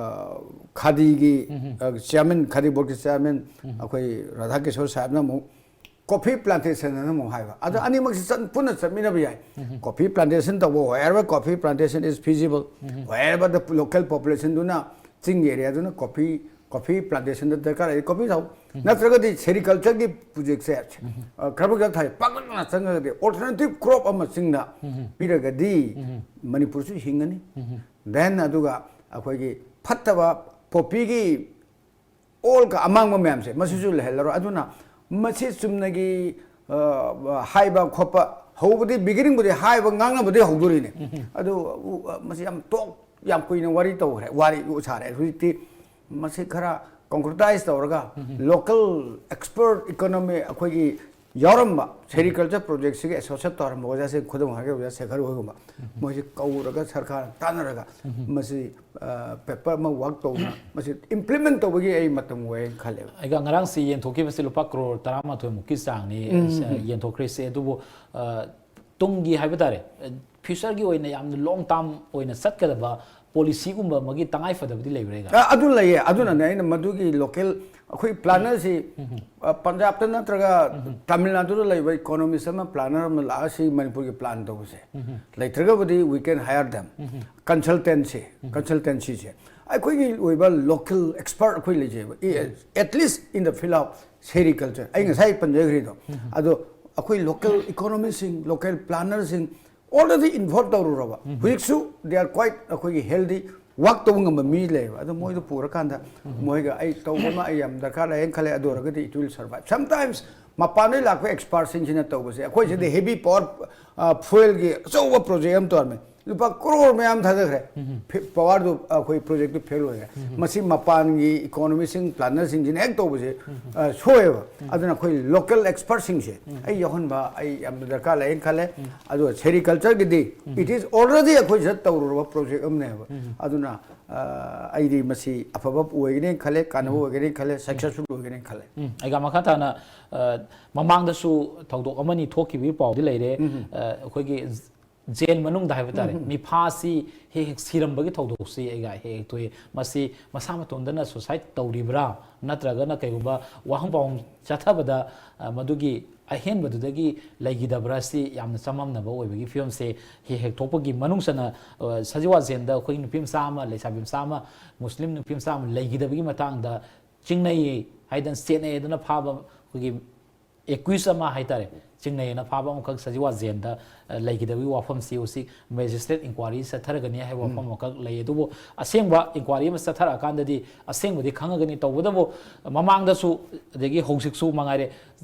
ꯈꯥꯗꯤꯒꯤ, ꯑ, chairman, ꯈꯥꯗꯤ board ꯀꯤ chairman ꯑꯩꯈꯣꯏ ꯔꯥꯙꯥ ꯀꯤꯁꯣꯔ ꯁꯥꯍꯦꯕꯅ ꯑꯃꯨꯛ coffee plantation ꯑꯅ ꯑꯃꯨꯛ ꯍꯥꯏꯕ꯫ ꯑꯗꯣ ꯑꯅꯤꯃꯛꯁꯤ ꯆꯠ-, ꯄꯨꯟꯅ ꯆꯠꯃꯤꯟꯅꯕ ꯌꯥꯏ꯫ Coffee plantation ꯇꯧꯕ, wherever coffee plantation is feasible, wherever the local population ꯗꯨꯅ, ꯆꯤꯡꯒꯤ area ꯗꯨꯅ coffee, coffee plantation ꯗ ꯗꯔꯀꯥꯔ ꯂꯩꯔꯗꯤ coffee ꯊꯥꯎ꯫ ꯅꯠꯇ꯭ꯔꯒꯗꯤ sericulture ꯒꯤ project ꯁꯦ, ꯑ, ꯈꯔ ꯈꯔ ꯊꯥꯏ, ꯄꯥꯛꯇꯛꯅ ꯆꯪꯉꯒꯗꯤ alternative crop ꯑꯃ ꯆꯤꯡꯗ ꯄꯤꯔꯒꯗꯤ ꯃꯅꯤꯄꯨꯔꯁꯨ ꯍꯤꯡꯒꯅꯤ꯫ Then ꯑꯗꯨꯒ ꯑꯩꯈꯣꯏꯒꯤ ꯐꯠꯇꯕ poppy ꯒꯤ ꯑꯣꯜꯒ ꯑꯃꯥꯡꯕ ꯃꯌꯥꯝꯁꯦ ꯃꯁꯤꯁꯨ ꯂꯩꯍꯜꯂꯔꯣꯏ꯫ ꯑꯗꯨꯅ ꯃꯁꯤ ꯆꯨꯝꯅꯒꯤ, ꯑ, ꯍꯥꯏꯕ ꯈꯣꯠꯄ ꯍꯧꯕꯗꯤ, beginning ꯕꯨꯗꯤ ꯍꯥꯏꯕ ꯉꯥꯡꯅꯕꯗꯤ ꯍꯧꯗꯣꯔꯤꯅꯦ꯫ ꯑꯗꯨ, ꯎ, ꯃꯁꯤ ꯌꯥꯝ ꯇꯣꯛ, ꯌꯥꯝ ꯀꯨꯏꯅ ꯋꯥꯔꯤ ꯇꯧꯈ꯭ꯔꯦ, ꯋꯥꯔꯤ ꯁꯥꯔꯦ꯫ ꯍꯧꯖꯤꯛꯇꯤ ꯃꯁꯤ ꯈꯔ concretize ꯇꯧꯔꯒ local expert economy ꯑꯩꯈꯣꯏꯒꯤ ꯌꯥꯎꯔꯝꯕ sericulture project ꯁꯤꯒ associate ꯇꯧꯔꯝꯕ ꯑꯣꯖꯥꯁꯤꯡ, ꯈꯨꯗꯝ ꯑꯣꯏꯔꯒ ꯑꯣꯖꯥ ꯁꯦꯈꯔ ꯍꯣꯏꯒꯨꯝꯕ, ꯃꯣꯏꯁꯤ ꯀꯧꯔꯒ ꯁꯔꯀꯥꯔꯅ ꯇꯥꯟꯅꯔꯒ ꯃꯁꯤ, ꯑ, paper ꯑꯃ work ꯇꯧꯗꯅ ꯃꯁꯤ implement ꯇꯧꯕꯒꯤ ꯑꯩ ꯃꯇꯝ ꯑꯣꯏꯌꯦꯅ ꯈꯜꯂꯦꯕ꯫ ꯑꯩꯒ ꯉꯔꯥꯡꯁꯤ ꯌꯦꯟꯊꯣꯛꯈꯤꯕꯁꯤ ꯂꯨꯄꯥ ꯀ꯭ꯔꯣꯔ ꯇꯔꯥꯃꯥꯊꯣꯏ ꯃꯨꯛꯀꯤ ꯆꯥꯡꯅꯤ, ꯑ, ꯌꯦꯟꯊꯣꯛꯈ꯭ꯔꯤꯁꯦ꯫ ꯑꯗꯨꯕꯨ, ꯑ, ꯇꯨꯡꯒꯤ ꯍꯥꯏꯕ ꯇꯥꯔꯦ, ꯑ, future ꯒꯤ ꯑꯣꯏꯅ ꯌꯥꯝꯅ long term ꯑꯣꯏꯅ ꯆꯠꯀꯗꯕ policy ꯒꯨꯝꯕ ꯑꯃꯒꯤ ꯇꯉꯥꯏ ꯐꯗꯕꯗꯤ ꯂꯩꯕ꯭ꯔꯥ? ꯑ, ꯑꯗꯨ ꯂꯩꯌꯦ꯫ ꯑꯗꯨꯅꯅꯦ ꯑꯩꯅ ꯃꯗꯨꯒꯤ local ꯑꯩꯈꯣꯏ ꯄ꯭ꯂꯥꯅꯔꯁꯤ ꯄꯟꯖꯥꯕꯇ ꯅꯠꯇ꯭ꯔꯒ ꯇꯥꯃꯤꯜ ꯅꯥꯗꯨꯗ ꯂꯩꯕ ꯏꯀꯣꯅꯣꯃꯤꯁ ꯑꯃ, ꯄ꯭ꯂꯥꯅꯔ ꯑꯃ ꯂꯥꯛꯑꯒ ꯁꯤ ꯃꯅꯤꯄꯨꯔꯒꯤ ꯄ꯭ꯂꯥꯟ ꯇꯧꯕꯁꯦ ꯂꯩꯇ꯭ꯔꯒꯕꯨꯗꯤ we can hire them, consultancy, consultancyꯁꯦ ꯑꯩꯈꯣꯏꯒꯤ ꯑꯣꯏꯕ ꯂꯣꯀꯦꯜ ꯑꯦꯛꯁꯄꯔꯠ ꯑꯩꯈꯣꯏ ꯂꯩꯖꯩꯕ, at least in the field of sericulture, ꯑꯩ ꯉꯁꯥꯏ ꯄꯟꯖꯈ꯭ꯔꯤꯗꯣ꯫ ꯑꯗꯣ ꯑꯩꯈꯣꯏ ꯂꯣꯀꯦꯜ ꯏꯀꯣꯅꯣꯃꯤꯁꯁꯤꯡ, ꯂꯣꯀꯦꯜ ꯄ꯭ꯂꯥꯅꯔꯁꯤꯡ already involve ꯇꯧꯔꯨꯔꯕ, ꯍꯧꯖꯤꯛꯁꯨ they are quite ꯑꯩꯈꯣꯏꯒꯤ healthy work ꯇꯧꯕ ꯉꯝꯕ ꯃꯤ ꯂꯩꯌꯦꯕ꯫ ꯑꯗꯣ ꯃꯣꯏꯗꯣ ꯄꯨꯔꯀꯥꯟꯗ ꯃꯣꯏꯒ ꯑꯩ ꯇꯧꯕ ꯑꯃ ꯑꯩ ꯌꯥꯝ ꯗꯔꯀꯥꯔ ꯂꯩꯌꯦꯅ ꯈꯜꯂꯦ꯫ ꯑꯗꯨ ꯑꯣꯏꯔꯒꯗꯤ it will survive. Sometimes ꯃꯄꯥꯟꯗꯒꯤ ꯂꯥꯛꯄ ꯑꯦꯛꯁꯄꯥꯔꯠꯁꯤꯡꯁꯤꯅ ꯇꯧꯕꯁꯦ, ꯑꯩꯈꯣꯏ ꯁꯤꯗ heavy power fuel ꯒꯤ ꯑꯆꯧꯕ ꯄ꯭ꯔꯣꯖꯦꯛ ꯑꯃ ꯇꯧꯔꯝꯃꯦ, ꯂꯨꯄꯥ ꯀ꯭ꯔꯣꯔ ꯃꯌꯥꯝ ꯊꯥꯗꯈ꯭ꯔꯦ꯫ ꯄꯋꯥꯔꯗꯨ ꯑꯩꯈꯣꯏ ꯄ꯭ꯔꯣꯖꯦꯛꯇꯨ ꯐꯦꯜ ꯑꯣꯏꯔꯦ꯫ ꯃꯁꯤ ꯃꯄꯥꯟꯒꯤ ꯏꯀꯣꯅꯣꯃꯤꯁꯤꯡ, ꯄ꯭ꯂꯥꯅꯔꯁꯤꯡꯁꯤꯅ ꯍꯦꯛ ꯇꯧꯕꯁꯦ ꯑ, ꯁꯣꯏꯌꯦꯕ꯫ ꯑꯗꯨꯅ ꯑꯩꯈꯣꯏ ꯂꯣꯀꯦꯜ ꯑꯦꯛꯁꯄꯔꯠꯁꯤꯡꯁꯦ ꯑꯩ ꯌꯥꯎꯍꯟꯕ ꯑꯩ ꯌꯥꯝꯅ ꯗꯔꯀꯥꯔ ꯂꯩꯌꯦꯅ ꯈꯜꯂꯦ꯫ ꯑꯗꯨꯒ ꯁꯦꯔꯤꯀꯜꯆꯔꯒꯤꯗꯤ it is already ꯑꯩꯈꯣꯏ ꯁꯤꯗ ꯇꯧꯔꯨꯔꯕ ꯄ꯭ꯔꯣꯖꯦꯛ ꯑꯃꯅꯦꯕ꯫ ꯑꯗꯨꯅ ꯑ, ꯑꯩꯗꯤ ꯃꯁꯤ ꯑꯐꯕ ꯑꯣꯏꯒꯅꯤ ꯈꯜꯂꯦ, ꯀꯥꯟꯅꯕ ꯑꯣꯏꯒꯅꯤ ꯈꯜꯂꯦ, ꯁꯛꯁꯦꯁꯐꯨꯜ ꯑꯣꯏꯒꯅꯤ ꯈꯜꯂꯦ꯫ ꯎꯝ, ꯑꯩꯒ ꯃꯈꯥ ꯇꯥꯅ ꯑ, ꯃꯃꯥꯡꯗꯁꯨ ꯊꯧꯗꯣꯛ ꯑꯃꯅꯤ ꯊꯣꯛꯈꯤꯕꯒꯤ ꯄꯥꯎꯗꯤ ꯂꯩꯔꯦ꯫ ꯑ, ꯑꯩꯈꯣꯏꯒꯤ ꯖꯦꯜ ꯃꯅꯨꯡꯗ ꯍꯥꯏꯕ ꯇꯥꯔꯦ, ꯃꯤꯐꯥꯁꯤ ꯍꯦꯛ ꯍꯦꯛ ꯁꯤꯔꯝꯕꯒꯤ ꯊꯧꯗꯣꯛꯁꯤ ꯑꯩꯒ ꯍꯦꯛ ꯍꯦꯛ ꯊꯣꯛꯏ꯫ ꯃꯁꯤ ꯃꯁꯥ ꯃꯇꯣꯝꯗꯅ ꯁꯨꯁꯥꯏꯠ ꯇꯧꯔꯤꯕ꯭ꯔꯥ, ꯅꯠꯇ꯭ꯔꯒꯅ ꯀꯩꯒꯨꯝꯕ ꯋꯥꯍꯪ ꯄꯥꯎꯍꯪ ꯆꯠꯊꯕꯗ, ꯑ, ꯃꯗꯨꯒꯤ ꯑꯍꯦꯟꯕꯗꯨꯗꯒꯤ ꯂꯩꯈꯤꯗꯕ꯭ꯔꯥ, ꯁꯤ ꯌꯥꯝꯅ ꯆꯃꯝꯅꯕ ꯑꯣꯏꯕꯒꯤ ꯐꯤꯕꯝꯁꯦ ꯍꯦꯛ ꯍꯦꯛ ꯊꯣꯛꯄꯒꯤ ꯃꯅꯨꯡ ꯆꯟꯅ, ꯑ, ꯁꯖꯤꯋꯥ ꯖꯦꯜꯗ ꯑꯩꯈꯣꯏꯒꯤ ꯅꯨꯄꯤ ꯃꯆꯥ ꯑꯃ, ꯂꯩꯁꯥꯕꯤ ꯃꯆꯥ ꯑꯃ, ꯃꯨꯁꯂꯤꯝ ꯅꯨꯄꯤ ꯃꯆꯥ ꯑꯃ ꯂꯩꯈꯤꯗꯕꯒꯤ ꯃꯇꯥꯡꯗ ꯆꯤꯡꯅꯩ ꯍꯥꯏꯗꯅ, ꯆꯦꯠꯅꯩ ꯍꯥꯏꯗꯅ ꯐꯥꯕ ꯑꯩꯈꯣꯏꯒꯤ ꯑꯦꯀ꯭ꯌꯨꯁ ꯑꯃ ꯍꯥꯏꯇꯥꯔꯦ, ꯆꯤꯡꯅꯩꯅ ꯐꯥꯕ ꯑꯃꯈꯛ ꯁꯖꯤꯋꯥ ꯖꯦꯜꯗ, ꯑ, ꯂꯩꯈꯤꯗꯕꯒꯤ ꯋꯥꯐꯝꯁꯤ ꯍꯧꯖꯤꯛ ꯃꯦꯖꯤꯁꯇ꯭ꯔꯦꯠ ꯏꯟꯀ꯭ꯋꯥꯔꯤ ꯆꯠꯊꯔꯒꯅꯤ ꯍꯥꯏꯕ ꯋꯥꯐꯝ ꯑꯃꯈꯛ ꯂꯩ꯫ ꯑꯗꯨꯕꯨ ꯑꯁꯦꯡꯕ ꯏꯟꯀ꯭ꯋꯥꯔꯤ ꯑꯃ ꯆꯠꯊꯔꯛꯑꯀꯥꯟꯗꯗꯤ ꯑꯁꯦꯡꯕꯗꯤ ꯈꯪꯉꯒꯅꯤ꯫ ꯇꯧꯕꯇꯕꯨ ꯃꯃꯥꯡꯗꯁꯨ ꯑꯗꯒꯤ ꯍꯧꯖꯤꯛꯁꯨ ꯃꯉꯥꯏꯔꯦ,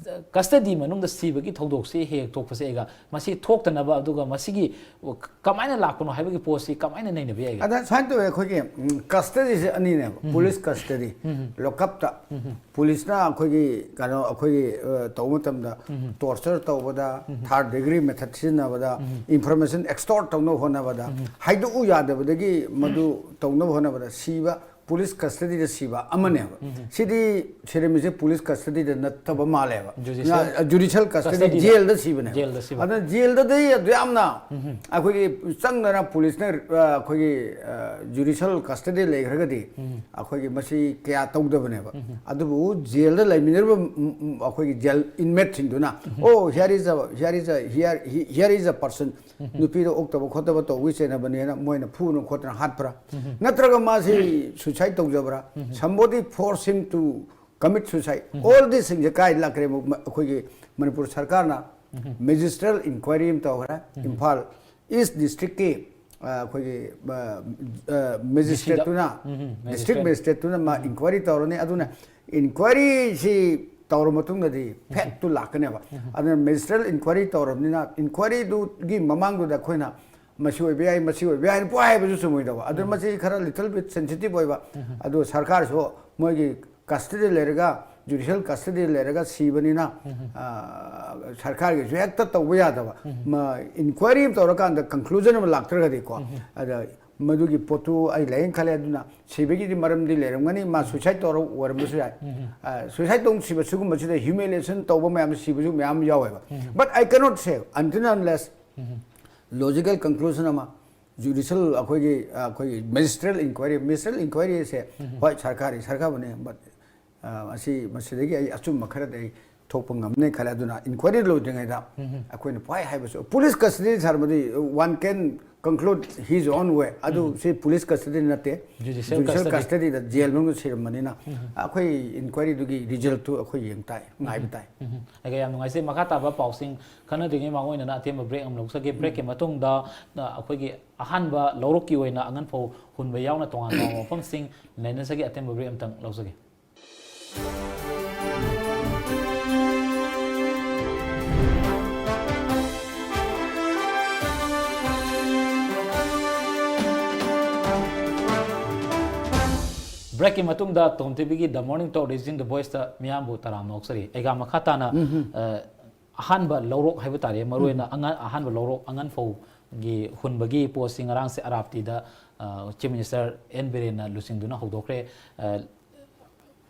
ꯀꯁꯇꯗꯤ ꯃꯅꯨꯡꯗ ꯁꯤꯕꯒꯤ ꯊꯧꯗꯣꯛꯁꯤ ꯍꯦꯛ ꯍꯦꯛ ꯊꯣꯛꯄꯁꯦ ꯑꯩꯒ ꯃꯁꯤ ꯊꯣꯛꯇꯅꯕ, ꯑꯗꯨꯒ ꯃꯁꯤꯒꯤ ꯀꯃꯥꯏꯅ ꯂꯥꯛꯄꯅꯣ ꯍꯥꯏꯕꯒꯤ ꯄꯣꯠꯁꯤ ꯀꯃꯥꯏꯅ ꯅꯩꯅꯕ ꯌꯥꯏꯒꯦ? ꯑꯗ ꯁꯨꯃꯥꯏꯅ ꯇꯧꯋꯦ, ꯑꯩꯈꯣꯏꯒꯤ ꯎꯝ, ꯀꯁꯇꯗꯤꯁꯦ ꯑꯅꯤꯅꯦꯕ, ꯄꯨꯂꯤꯁ ꯀꯁꯇꯗꯤ, ꯂꯣꯀꯞꯇ ꯄꯨꯂꯤꯁꯅ ꯑꯩꯈꯣꯏꯒꯤ ꯀꯩꯅꯣ ꯑꯩꯈꯣꯏꯒꯤ ꯑ, ꯇꯧꯕ ꯃꯇꯝꯗ ꯇꯣꯔꯆꯔ ꯇꯧꯕꯗ, ꯊꯥꯔꯠ ꯗꯤꯒ꯭ꯔꯤ ꯃꯦꯊꯠ ꯁꯤꯖꯤꯟꯅꯕꯗ, ꯏꯟꯐꯣꯔꯃꯦꯁꯟ ꯑꯦꯛꯁꯇꯣꯔꯠ ꯇꯧꯅꯕ ꯍꯣꯠꯅꯕꯗ, ꯍꯥꯏꯗꯣꯛꯎ ꯌꯥꯗꯕꯗꯒꯤ ꯃꯗꯨ ꯇꯧꯅꯕ ꯍꯣꯠꯅꯕꯗ ꯁꯤꯕ ꯄꯨꯂꯤꯁ ꯀꯁꯇꯗꯤꯗ ꯁꯤꯕ ꯑꯃꯅꯦꯕ꯫ ꯁꯤꯗꯤ ꯁꯤꯔꯝꯃꯤꯁꯦ ꯄꯨꯂꯤꯁ ꯀꯁꯇꯗꯤꯗ ꯅꯠꯇꯕ ꯃꯥꯜꯂꯦꯕ꯫ Judicial ꯖꯨꯗꯤꯁꯤꯌꯦꯜ ꯀꯁꯇꯗꯤ custody ꯗ꯫ ꯖꯦꯜꯗ ꯁꯤꯕꯅꯦꯕ꯫ ꯖꯦꯜꯗ ꯁꯤꯕ꯫ ꯑꯗꯨꯅ ꯖꯦꯜꯗꯗꯤ ꯑꯗꯨ ꯌꯥꯝꯅ ꯑꯩꯈꯣꯏꯒꯤ ꯆꯪꯗꯅ ꯄꯨꯂꯤꯁꯅ ꯑ, ꯑꯩꯈꯣꯏꯒꯤ ꯖꯨꯗꯤꯁꯤꯌꯦꯜ ꯀꯁꯇꯗꯤ ꯂꯩꯈ꯭ꯔꯒꯗꯤ ꯑꯩꯈꯣꯏꯒꯤ ꯃꯁꯤ ꯀꯌꯥ ꯇꯧꯗꯕꯅꯦꯕ꯫ ꯑꯗꯨꯕꯨ ꯖꯦꯜꯗ ꯂꯩꯃꯤꯟꯅꯔꯤꯕ ꯎꯝ, ꯎꯝ, ꯑꯩꯈꯣꯏꯒꯤ gel ꯏꯟꯃꯦꯠꯁꯤꯡꯗꯨꯅ, "Oh, here is a, here is a, here, he- here is a person." ꯅꯨꯄꯤꯗ ꯑꯣꯛꯇꯕ ꯈꯣꯠꯇꯕ ꯇꯧꯕꯒꯤ ꯆꯩꯅꯕꯅꯦꯅ ꯃꯣꯏꯅ ꯐꯨꯅ ꯈꯣꯠꯇꯅ ꯍꯥꯠꯄ꯭ꯔꯥ? ꯅꯠꯇ꯭ꯔꯒ ꯃꯥꯁꯤ ꯁꯨꯏꯁꯥꯏꯠ ꯇꯧꯖꯕ꯭ꯔꯥ? Somebody force him to commit suicide. All these things ꯁꯦ ꯀꯥꯏ ꯂꯥꯛꯈ꯭ꯔꯦ? ꯑꯩꯈꯣꯏꯒꯤ ꯃꯅꯤꯄꯨꯔ ꯁꯔꯀꯥꯔꯅ ꯃꯦꯖꯤꯁꯇ꯭ꯔꯦꯜ ꯏꯟꯀ꯭ꯋꯥꯏꯔꯤ ꯑꯃ ꯇꯧꯈ꯭ꯔꯦ꯫ ꯏꯝꯐꯥꯜ ꯏꯁ ꯗꯤꯁꯇ꯭ꯔꯤꯛꯀꯤ ꯑ, ꯑꯩꯈꯣꯏꯒꯤ ꯃꯦꯖꯤꯁꯇ꯭ꯔꯦꯠꯇꯨꯅ, ꯎꯝ, ꯎꯝ, ꯗꯤꯁꯇ꯭ꯔꯤꯛ magistrate. ꯃꯦꯖꯤꯁꯇ꯭ꯔꯦꯠꯇꯨꯅ ꯃꯥ ꯏꯟꯀ꯭ꯋꯥꯏꯔꯤ ꯇꯧꯔꯅꯤ꯫ ꯑꯗꯨꯅ ꯏꯟꯀ꯭ꯋꯥꯏꯔꯤꯁꯤ ꯇꯧꯔ ꯃꯇꯨꯡꯗꯗꯤ ꯐꯦꯛꯇꯨ ꯂꯥꯛꯀꯅꯦꯕ꯫ ꯑꯗꯨꯅ ꯃꯦꯖꯤꯁꯇ꯭ꯔꯦꯜ ꯏꯟꯀ꯭ꯋꯥꯏꯔꯤ ꯇꯧꯔꯕꯅꯤꯅ ꯏꯟꯀ꯭ꯋꯥꯏꯔꯤꯗꯨꯒꯤ ꯃꯃꯥꯡꯗꯨꯗ ꯑꯩꯈꯣꯏꯅ ꯃꯁꯤ ꯑꯣꯏꯕ ꯌꯥꯏ, ꯃꯁꯤ ꯑꯣꯏꯕ ꯌꯥꯏ ꯍꯥꯏꯅ ꯄꯨꯡꯍꯥꯏ ꯍꯥꯏꯕꯁꯨ ꯆꯨꯝꯃꯣꯏꯗꯕ꯫ ꯑꯗꯨꯅ ꯃꯁꯤ ꯈꯔ ꯂꯤꯇꯜ ꯕꯤꯠ ꯁꯦꯟꯁꯤꯇꯤꯚ ꯑꯣꯏꯕ꯫ ꯑꯗꯨ ꯁꯔꯀꯥꯔꯁꯨ ꯃꯣꯏꯒꯤ ꯀꯁꯇꯗꯤ ꯂꯩꯔꯒ, ꯖꯨꯗꯤꯁꯤꯌꯦꯜ ꯀꯁꯇꯗꯤ ꯂꯩꯔꯒ ꯁꯤꯕꯅꯤꯅ ꯑ, ꯁꯔꯀꯥꯔꯒꯤꯁꯨ ꯍꯦꯛꯇ ꯇꯧꯕ ꯌꯥꯗꯕ꯫ ꯏꯟꯀ꯭ꯋꯥꯏꯔꯤ ꯑꯃ ꯇꯧꯔꯀꯥꯟꯗ ꯀꯟꯀ꯭ꯂꯨꯖꯟ ꯑꯃ ꯂꯥꯛꯇ꯭ꯔꯒꯗꯤꯀꯣ, ꯑꯗ ꯃꯗꯨꯒꯤ ꯄꯣꯠꯇꯨ ꯑꯩ ꯂꯩꯌꯦꯅ ꯈꯜꯂꯦ꯫ ꯑꯗꯨꯅ ꯁꯤꯕꯒꯤꯗꯤ ꯃꯔꯝꯗꯤ ꯂꯩꯔꯝꯒꯅꯤ, ꯃꯥ ꯁꯨꯏꯁꯥꯏꯠ ꯇꯧꯔ ꯑꯣꯏꯔꯝꯕꯁꯨ ꯌꯥꯏ꯫ ꯁꯨꯏꯁꯥꯏꯠ ꯇꯧ ꯁꯤꯕ ꯁꯤꯒꯨꯝꯕꯁꯤꯗ ꯍ꯭ꯌꯨꯃꯤꯂꯤꯌꯦꯁꯟ ꯇꯧꯕ ꯃꯌꯥꯝ, ꯁꯤꯕꯁꯨ ꯃꯌꯥꯝ ꯌꯥꯎꯋꯦꯕ꯫ But I cannot say until unless logical conclusion ꯑꯃ ꯖꯨꯗꯤꯁꯤꯌꯦꯜ ꯑꯩꯈꯣꯏꯒꯤ ꯑꯩꯈꯣꯏꯒꯤ ꯃꯦꯖꯤꯁꯇ꯭ꯔꯦꯜ ꯏꯟꯀ꯭ꯋꯥꯏꯔꯤ, ꯃꯦꯖꯤꯁꯇ꯭ꯔꯦꯜ ꯏꯟꯀ꯭ꯋꯥꯏꯔꯤꯁꯦ ꯍꯣꯏ ꯁꯔꯀꯥꯔꯤ ꯁꯔꯀꯥꯔꯕꯨꯅꯦ, but ꯑ, ꯑꯁꯤ ꯃꯁꯤꯗꯒꯤ ꯑꯩ ꯑꯆꯨꯝꯕ ꯈꯔꯗꯤ ꯑꯩ ꯊꯣꯛꯄ ꯉꯝꯅꯤ ꯈꯜꯂꯦ꯫ ꯑꯗꯨꯅ ꯏꯟꯀ꯭ꯋꯥꯏꯔꯤ ꯂꯣꯏꯗ꯭ꯔꯤꯉꯩꯗ ꯑꯩꯈꯣꯏꯅ ꯄꯨꯡꯍꯥꯏ ꯍꯥꯏꯕꯁꯨ, police ꯀꯁꯇꯗꯤ ꯁꯥꯔꯃꯗꯤ one can conclude his own way꯫ ꯑꯗꯨ ꯁꯤ ꯄꯨꯂꯤꯁ ꯀꯁꯇꯗꯤ ꯅꯠꯇꯦ, Judicial ꯖꯨꯗꯤꯁꯤꯌꯦꯜ custody. ꯀꯁꯇꯗꯤꯗ ꯖꯦꯜ ꯃꯅꯨꯡꯗ ꯁꯤꯔꯝꯕꯅꯤꯅ ꯑꯩꯈꯣꯏ ꯏꯟꯀ꯭ꯋꯥꯏꯔꯤꯗꯨꯒꯤ ꯔꯤꯖꯜꯠꯇꯨ ꯑꯩꯈꯣꯏ ꯌꯦꯡ ꯇꯥꯏ, ꯉꯥꯏꯕ ꯇꯥꯏ꯫ ꯎꯝ꯫ ꯑꯩꯒ ꯌꯥꯝ ꯅꯨꯡꯉꯥꯏꯖꯩ꯫ ꯃꯈꯥ ꯇꯥꯕ ꯄꯥꯎꯁꯤꯡ ꯈꯟꯅꯗ꯭ꯔꯤꯉꯩ ꯃꯥꯡꯑꯣꯏꯅꯅ ꯑꯇꯦꯟꯕ ꯕ꯭ꯔꯦꯛ ꯑꯃ ꯂꯧꯖꯒꯦ꯫ ꯕ꯭ꯔꯦꯛꯀꯤ ꯃꯇꯨꯡꯗ ꯑ, ꯑꯩꯈꯣꯏꯒꯤ ꯑꯍꯥꯟꯕ ꯂꯧꯔꯣꯛꯀꯤ ꯑꯣꯏꯅ ꯑꯉꯟꯐꯧ ꯍꯨꯟꯕ ꯌꯥꯎꯅ ꯇꯣꯉꯥꯟ ꯇꯣꯉꯥꯟꯕ ꯃꯐꯝꯁꯤꯡ ꯅꯩꯅꯖꯒꯦ꯫ ꯑꯇꯦꯟꯕ ꯕ꯭ꯔꯦꯛ ꯑꯃꯇꯪ ꯂꯧꯖꯒꯦ꯫ ꯕ꯭ꯔꯦꯛꯀꯤ ꯃꯇꯨꯡꯗ ꯇꯣꯝ ꯇꯤꯚꯤꯒꯤ The Morning Talk Raising the Voiceꯇ ꯃꯤꯌꯥꯝꯕꯨ ꯇꯔꯥꯝꯅ ꯑꯣꯛꯆꯔꯤ꯫ ꯑꯩꯒ ꯃꯈꯥ ꯇꯥꯅ, ꯑ, ꯑꯍꯥꯟꯕ ꯂꯧꯔꯣꯛ ꯍꯥꯏꯕ ꯇꯥꯔꯦ, ꯃꯔꯨꯑꯣꯏꯅ ꯑꯉꯥ-, ꯑꯍꯥꯟꯕ ꯂꯧꯔꯣꯛ ꯑꯉꯟꯐꯧꯒꯤ ꯍꯨꯟꯕꯒꯤ ꯄꯣꯠꯁꯤ ꯉꯔꯥꯡꯁꯦ ꯑꯔꯥꯞꯇꯤꯗ ꯑ, Chief Minister ꯑꯦꯟ ꯕꯤꯔꯦꯟꯅ ꯂꯨꯆꯤꯡꯗꯨꯅ ꯍꯧꯗꯣꯛꯈ꯭ꯔꯦ꯫ ꯑ,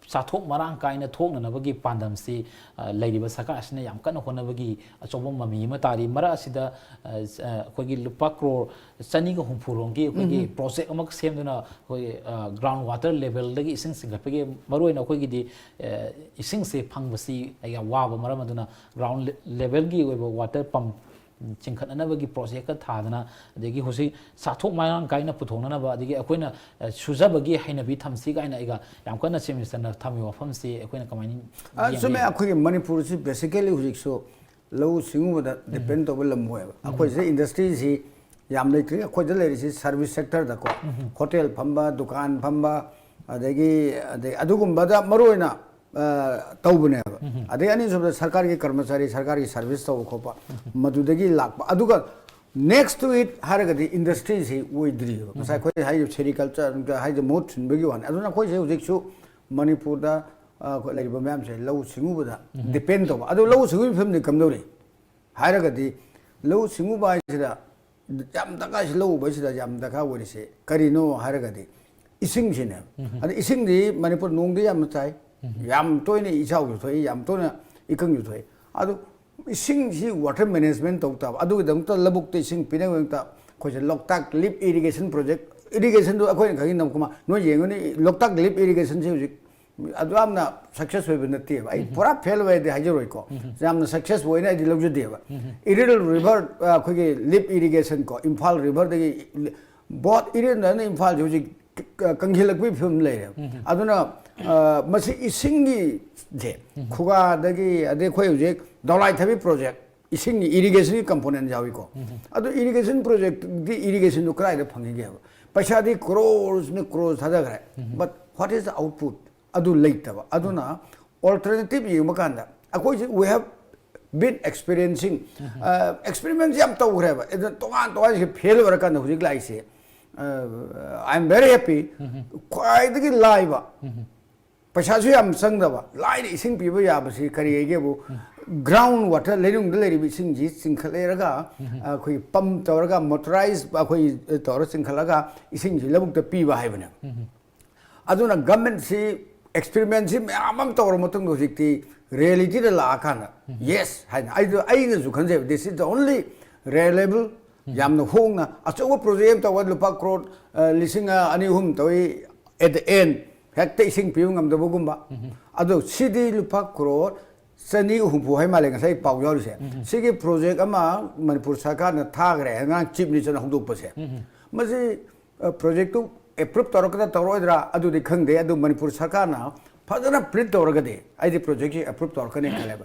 ꯆꯥꯊꯣꯛ ꯃꯔꯥꯡ ꯀꯥꯏꯅ ꯊꯣꯛꯅꯅꯕꯒꯤ ꯄꯥꯟꯗꯝꯁꯤ, ꯑ, ꯂꯩꯔꯤꯕ ꯁꯔꯀꯥꯔ ꯑꯁꯤꯅ ꯌꯥꯝ ꯀꯟꯅ ꯍꯣꯠꯅꯕꯒꯤ ꯑꯆꯧꯕ ꯃꯃꯤ ꯑꯃ ꯇꯥꯔꯤ꯫ ꯃꯔꯛ ꯑꯁꯤꯗ, ꯑ, ꯑ, ꯑꯩꯈꯣꯏꯒꯤ ꯂꯨꯄꯥ ꯀ꯭ꯔꯣꯔ ꯆꯅꯤꯒ ꯍꯨꯝꯐꯨ ꯔꯣꯝꯒꯤ ꯑꯩꯈꯣꯏꯒꯤ ꯎꯝ꯫ ꯄ꯭ꯔꯣꯖꯦꯛ ꯑꯃꯈꯛ ꯁꯦꯝꯗꯨꯅ ꯑꯩꯈꯣꯏꯒꯤ, ꯑ, ground water levelꯗꯒꯤ ꯏꯁꯤꯡ ꯆꯤꯡꯈꯠꯄꯒꯤ, ꯃꯔꯨꯑꯣꯏꯅ ꯑꯩꯈꯣꯏꯒꯤꯗꯤ, ꯑ, ꯏꯁꯤꯡꯁꯦ ꯐꯪꯕꯁꯤ ꯌꯥꯝ ꯋꯥꯕ ꯃꯔꯝ ꯑꯗꯨꯅ ground levelꯒꯤ ꯑꯣꯏꯕ water pump ꯆꯤꯡꯈꯠꯅꯅꯕꯒꯤ ꯄ꯭ꯔꯣꯖꯦꯛꯀ ꯊꯥꯗꯅ, ꯑꯗꯒꯤ ꯍꯧꯖꯤꯛ ꯆꯥꯊꯣꯛ ꯃꯔꯥꯡ ꯀꯥꯏꯅ ꯄꯨꯊꯣꯛꯅꯅꯕ, ꯑꯗꯒꯤ ꯑꯩꯈꯣꯏꯅ, ꯑ, ꯁꯨꯖꯕꯒꯤ ꯍꯩꯅꯕꯤ ꯊꯝꯁꯤ ꯀꯥꯏꯅ ꯑꯩꯒ ꯌꯥꯝ ꯀꯟꯅ Chief Ministerꯅ ꯊꯝꯃꯤꯕ ꯋꯥꯐꯝꯁꯤ ꯑꯩꯈꯣꯏꯅ ꯀꯃꯥꯏꯅ ꯑ, ꯌꯦꯡꯒꯦ? ꯆꯨꯝꯃꯦ꯫ ꯑꯩꯈꯣꯏꯒꯤ ꯃꯅꯤꯄꯨꯔꯁꯤ basically ꯍꯧꯖꯤꯛꯁꯨ ꯂꯧꯎ ꯁꯤꯡꯎꯕꯗ ꯎꯝ꯫ Depend ꯇꯧꯕ ꯂꯝ ꯑꯣꯏꯌꯦꯕ꯫ ꯎꯝ꯫ ꯑꯩꯈꯣꯏ ꯁꯤꯗ industryꯁꯤ ꯌꯥꯝ ꯂꯩꯇ꯭ꯔꯤ꯫ ꯑꯩꯈꯣꯏꯗ ꯂꯩꯔꯤꯁꯤ service sectorꯗꯀꯣ, ꯎꯝ꯫ Hotel ꯐꯝꯕ, ꯗꯨꯀꯥꯟ ꯐꯝꯕ, ꯑꯗꯒꯤ, ꯑꯗꯩ ꯑꯗꯨꯒꯨꯝꯕꯗ ꯃꯔꯨ ꯑꯣꯏꯅ, ꯑ, ꯇꯧꯕꯅꯦꯕ꯫ ꯎꯝ꯫ ꯑꯗꯩ ꯑꯅꯤꯁꯨꯕꯗ ꯁꯔꯀꯥꯔꯒꯤ ꯀꯔꯃꯆꯥꯔꯤ, ꯁꯔꯀꯥꯔꯒꯤ service ꯇꯧꯕ ꯈꯣꯠꯄ, ꯎꯝ꯫ ꯃꯗꯨꯗꯒꯤ ꯂꯥꯛꯄ꯫ ꯑꯗꯨꯒ next to it ꯍꯥꯏꯔꯒꯗꯤ industryꯁꯤ ꯑꯣꯏꯗ꯭ꯔꯤꯕ꯫ ꯉꯁꯥꯏ ꯎꯝ꯫ ꯑꯩꯈꯣꯏ ꯍꯥꯏꯔꯤꯕ sericulture ꯍꯥꯏꯁꯦ ꯃꯍꯨꯠ ꯁꯤꯟꯕꯒꯤ ꯋꯥꯅꯤ꯫ ꯑꯗꯨꯅ ꯑꯩꯈꯣꯏꯁꯦ ꯍꯧꯖꯤꯛꯁꯨ ꯃꯅꯤꯄꯨꯔꯗ, ꯑ, ꯑꯩꯈꯣꯏ ꯂꯩꯔꯤꯕ ꯃꯌꯥꯝꯁꯦ ꯂꯧꯎ ꯁꯤꯡꯎꯕꯗ ꯎꯝ꯫ Depend ꯇꯧꯕ꯫ ꯑꯗꯨ ꯂꯧꯎ ꯁꯤꯡꯎꯕꯒꯤ ꯐꯤꯕꯝꯗꯤ ꯀꯝꯗꯧꯔꯤ ꯍꯥꯏꯔꯒꯗꯤ, ꯂꯧꯎ ꯁꯤꯡꯎꯕ ꯍꯥꯏꯁꯤꯗ ꯌꯥꯝ ꯗꯔꯀꯥꯔ, ꯁꯤ ꯂꯧ ꯎꯕꯁꯤꯗ ꯌꯥꯝ ꯗꯔꯀꯥꯔ ꯑꯣꯏꯔꯤꯁꯦ ꯀꯔꯤꯅꯣ ꯍꯥꯏꯔꯒꯗꯤ ꯏꯁꯤꯡꯁꯤꯅꯦꯕ꯫ ꯎꯝ꯫ ꯑꯗ ꯏꯁꯤꯡꯗꯤ ꯃꯅꯤꯄꯨꯔ ꯅꯣꯡꯗꯤ ꯌꯥꯝꯅ ꯇꯥꯏ, ꯎꯝ꯫ ꯌꯥꯝ ꯇꯣꯏꯅ ꯏꯆꯥꯎꯁꯨ ꯊꯣꯛꯏ, ꯌꯥꯝ ꯇꯣꯏꯅ ꯏꯀꯪꯁꯨ ꯊꯣꯛꯏ꯫ ꯑꯗꯨ ꯏꯁꯤꯡꯁꯤ water management ꯇꯧ ꯇꯥꯕ꯫ ꯑꯗꯨꯒꯤꯗꯃꯛꯇ ꯂꯧꯕꯨꯛꯇ ꯏꯁꯤꯡ ꯄꯤꯅꯕꯒꯤꯗꯃꯛꯇ ꯑꯩꯈꯣꯏꯁꯦ ꯂꯣꯛꯇꯥꯛ lift irrigation project, irrigationꯗꯨ ꯑꯩꯈꯣꯏꯅ ꯈꯪꯉꯤ ꯅꯝꯀꯨꯃꯥ, ꯅꯣꯏ ꯌꯦꯡꯉꯨꯅꯦ, ꯂꯣꯛꯇꯥꯛ lift irrigationꯁꯦ ꯍꯧꯖꯤꯛ ꯑꯗꯨ ꯌꯥꯝꯅ success ꯑꯣꯏꯕ ꯅꯠꯇꯦꯕ꯫ ꯑꯩ ꯎꯝ꯫ ꯄꯨꯔꯥ fail ꯑꯣꯏꯗꯤ ꯍꯥꯏꯖꯔꯣꯏꯀꯣ꯫ ꯎꯝ꯫ ꯌꯥꯝꯅ success ꯑꯣꯏꯅ ꯑꯩꯗꯤ ꯂꯧꯖꯗꯦꯕ꯫ ꯎꯝ꯫ Iral river, ꯑ, ꯑꯩꯈꯣꯏꯒꯤ lift irrigation ꯀꯣ, ꯏꯝꯐꯥꯜ riverꯗꯒꯤ ꯕꯣꯠ ꯏꯔꯦꯟꯗꯅ ꯏꯝꯐꯥꯜꯁꯦ ꯍꯧꯖꯤꯛ ꯀ-, ꯀꯪꯁꯤꯜꯂꯛꯄꯒꯤ ꯐꯤꯕꯝ ꯂꯩꯔꯦꯕ꯫ ꯎꯝ꯫ ꯑꯗꯨꯅ, ꯑ, ꯃꯁꯤ ꯏꯁꯤꯡꯒꯤꯁꯦ ꯎꯝ꯫ ꯈꯨꯒꯥꯗꯒꯤ, ꯑꯗꯩ ꯑꯩꯈꯣꯏ ꯍꯧꯖꯤꯛ ꯗꯧꯂꯥꯏ ꯊꯥꯕꯤ project, ꯏꯁꯤꯡꯒꯤ irrigationꯒꯤ component ꯌꯥꯎꯏꯀꯣ꯫ ꯎꯝ꯫ ꯑꯗꯨ irrigation projectꯗꯤ irrigationꯗꯨ ꯀꯗꯥꯏꯗ ꯐꯪꯉꯤꯒꯦꯕ? ꯄꯩꯁꯥꯗꯤ crores ꯅ crores ꯊꯥꯗꯈ꯭ꯔꯦ꯫ Um. But what is the output? ꯑꯗꯨ ꯂꯩꯇꯕ꯫ ꯑꯗꯨꯅ alternative ꯌꯦꯡꯕ ꯀꯥꯟꯗ ꯑꯩꯈꯣꯏꯁꯦ we have been experiencing, ꯎꯝ꯫ ꯑ, experiment ꯌꯥꯝ ꯇꯧꯈ꯭ꯔꯦꯕ꯫ ꯑꯗꯨ ꯇꯣꯉꯥꯟ ꯇꯣꯉꯥꯟꯁꯦ fail ꯑꯣꯏꯔꯀꯥꯟꯗ ꯍꯧꯖꯤꯛ ꯂꯥꯛꯏꯁꯦ, ꯑ, I am very happy꯫ ꯎꯝ꯫ ꯈ꯭ꯋꯥꯏꯗꯒꯤ ꯂꯥꯏꯕ ꯎꯝ꯫ ꯄꯩꯁꯥꯁꯨ ꯌꯥꯝ ꯆꯪꯗꯕ, ꯂꯥꯏꯅ ꯏꯁꯤꯡ ꯄꯤꯕ ꯌꯥꯕꯁꯤ ꯀꯔꯤ ꯍꯥꯏꯒꯦꯕꯨ, ꯒ꯭ꯔꯥꯎꯟ ꯋꯥꯇꯔ, ꯂꯩꯅꯨꯡꯗ ꯂꯩꯔꯤꯕ ꯏꯁꯤꯡꯁꯤ ꯆꯤꯡꯈꯠꯂꯦꯔꯒ, ꯑꯩꯈꯣꯏ ꯄꯝ ꯇꯧꯔꯒ, ꯃꯣꯇꯣꯔꯥꯏꯖ ꯑꯩꯈꯣꯏ ꯇꯧꯔ ꯆꯤꯡꯈꯠꯂꯒ ꯏꯁꯤꯡꯁꯤ ꯂꯧꯕꯨꯛꯇ ꯄꯤꯕ ꯍꯥꯏꯕꯅꯦ꯫ ꯑꯗꯨꯅ ꯒꯃꯦꯟꯁꯤ ꯑꯦꯛꯁꯄꯦꯔꯤꯃꯦꯟꯁꯤ ꯃꯌꯥꯝ ꯑꯃ ꯇꯧꯔ ꯃꯇꯨꯡꯗ ꯍꯧꯖꯤꯛꯇꯤ ꯔꯤꯌꯦꯂꯤꯇꯤꯗ ꯂꯥꯛꯑꯀꯥꯟꯗ ꯌꯦꯁ ꯍꯥꯏꯅ, ꯑꯩꯗꯣ, ꯑꯩꯅꯁꯨ ꯈꯟꯖꯩꯕ, this is the only reliable, ꯌꯥꯝꯅ ꯍꯣꯡꯅ ꯑꯆꯧꯕ ꯄ꯭ꯔꯣꯖꯦꯛ ꯑꯃ ꯇꯧꯕ ꯂꯨꯄꯥ ꯀ꯭ꯔꯣꯔ, ꯑ, ꯂꯤꯁꯤꯡ ꯑꯅꯤ ꯑꯍꯨꯝ ꯇꯧꯏ, at the end ꯍꯦꯛꯇ ꯏꯁꯤꯡ ꯄꯤꯕ ꯉꯝꯗꯕꯒꯨꯝꯕ꯫ ꯑꯗꯣ ꯁꯤꯗꯤ ꯂꯨꯄꯥ ꯀ꯭ꯔꯣꯔ ꯆꯅꯤ ꯍꯨꯝꯐꯨ ꯍꯥꯏ ꯃꯥꯜꯂꯦ ꯉꯁꯥꯏ ꯄꯥꯎ ꯌꯥꯎꯔꯤꯁꯦ꯫ ꯁꯤꯒꯤ ꯄ꯭ꯔꯣꯖꯦꯛ ꯑꯃ ꯃꯅꯤꯄꯨꯔ ꯁꯔꯀꯥꯔꯅ ꯊꯥꯈ꯭ꯔꯦ, ꯉꯔꯥꯡ ꯆꯤꯐ ꯃꯤꯅꯤꯁꯇꯔꯅ ꯍꯧꯗꯣꯛꯄꯁꯦ꯫ ꯃꯁꯤ, ꯑ, ꯄ꯭ꯔꯣꯖꯦꯛꯇꯨ ꯑꯦꯄ꯭ꯔꯨꯞ ꯇꯧꯔꯛꯀꯗ꯭ꯔꯥ ꯇꯧꯔꯛꯑꯣꯏꯗ꯭ꯔꯥ ꯑꯗꯨꯗꯤ ꯈꯪꯗꯦ, ꯑꯗꯨ ꯃꯅꯤꯄꯨꯔ ꯁꯔꯀꯥꯔꯅ ꯐꯖꯅ ꯄ꯭ꯂꯤꯠ ꯇꯧꯔꯒꯗꯤ ꯑꯩꯗꯤ ꯄ꯭ꯔꯣꯖꯦꯛꯁꯤ ꯑꯦꯄ꯭ꯔꯨꯞ ꯇꯧꯔꯛꯀꯅꯤ ꯈꯜꯂꯦꯕ꯫